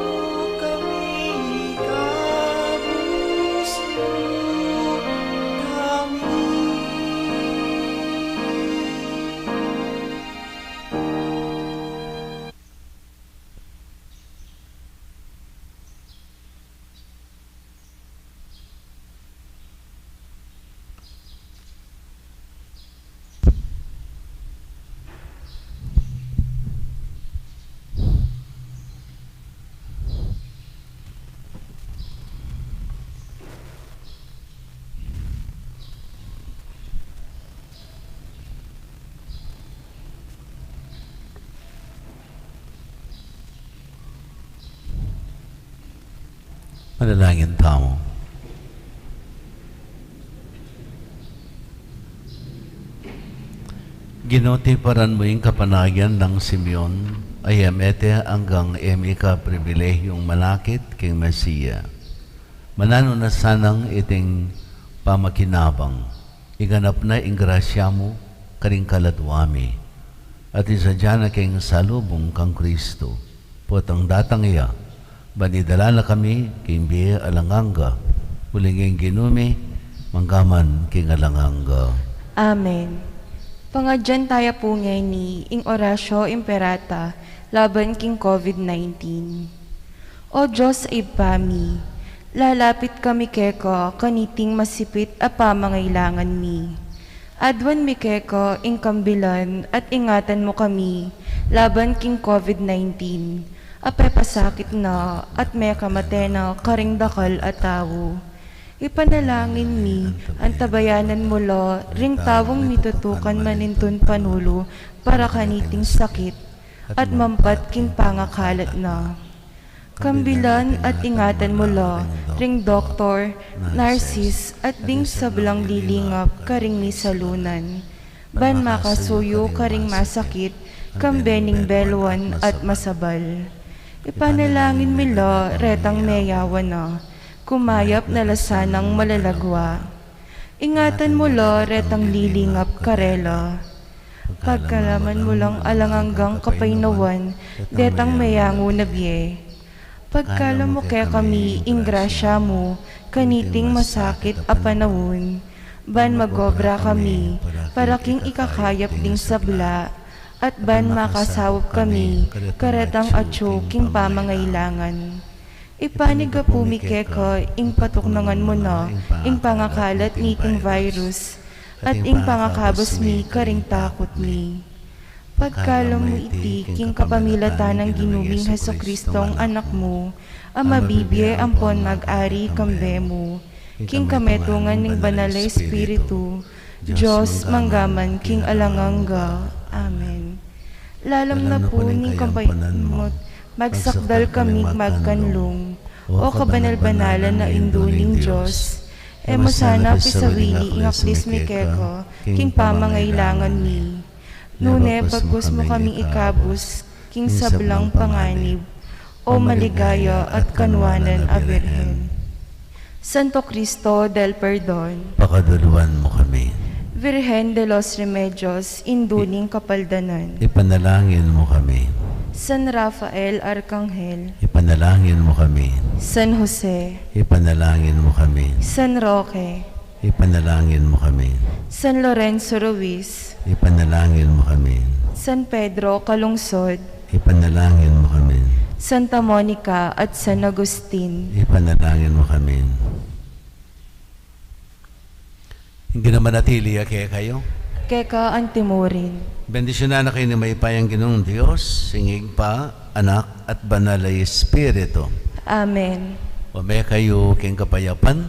kami, ikabus mu kami. Manalangin tamu. Ginu, tiparan mu ing kapanayan nang Simeon, a e mete anggang e mi kapribilehyung manakit king Mesia. Mananu na sanang iting pamakinabang, iganap na ing grasya mu karing kaladua mi. At isadya na king salubung kang Kristo, potang datang ya, ban idala na kami king bie alang angga. Uling ing Ginu mi, mangga man king alang angga. Amen. Pangadyan taya pu ngeni ing Oratio Imperata laban king COVID nineteen. O Dios a Ibpa mi, lalapit kami keka kaniting masipit a pamangailangan mi. Aduan mi keka ing kambilan at ingatan mu kami laban king COVID nineteen a pepasakit na at mekamate na karing dakal a tau. Ipanalangin mi, antabayanan mu la ring taung mitutukan manintun panulu para kaniting sakit at mampat king pangakalat na. Kambilan at ingatan mu la ring doktor, narsis, at ding sablang lilingap karing misalunan, ban makasuyu karing masakit, kambe ning beluan at masabal. Ipanalangin mi la retang meyawan na, kumayap na la sanang malalagwa. Ingatan mu la retang lilingap karela. Pagkalaman mu lang alang anggang kapaynawan detang meyangu na bie. Pagkalub mu kekami ing grasya mu, kaniting masakit a panaun, ban magobra kami, para king ikakayap ding sabla, at ban makasaup kami, karetang atyu king pamangailangan. Ipanyawad mi keka, ing patuknangan mu na, ing pangakalat niting virus, at ing pangakabus mi karing takut mi. Pagkalub mu iti, king kapamilatan nang Ginu ming Jesucristong Anak mu, a mabibie ampon mag-ari kambe mu, king kametungan ning Banal a Espiritu, Dios, mangga man king alang angga. Amen. Lalam na pu ning kapayapan mu, magsakdal kami magkanlung, O kabanal-banalan a Indu ning Dios. E mu sana pisawili ing aklis mi keka, king pamangailangan mi. Nune bagkus mu kaming ikabus, king sablang panganib, O maligaya at kanwanan a Birhen. Santo Cristo del Perdon. Pakaduluan mu kami. Virgen de los Remedios, Indu ning Kapaldanan. Ipanalangin mu kami. San Rafael Arkanghel. Ipanalangin mu kami. San Jose. Ipanalangin mu kami. San Roque. Ipanalangin mu kami. San Lorenzo Ruiz. Ipanalangin mu kami. San Pedro Calungsod. Ipanalangin mu kami. Santa Monica at San Agustin. Ipanalangin mu kami. Ing Ginu manatili ya kekayu. Keka antimurin. Bendisyunan na kayu ning mayupayang Ginung Dios, ing Ibpa, Anak, at Banal a Espiritu. Amen. Ume kayu king kapayapan,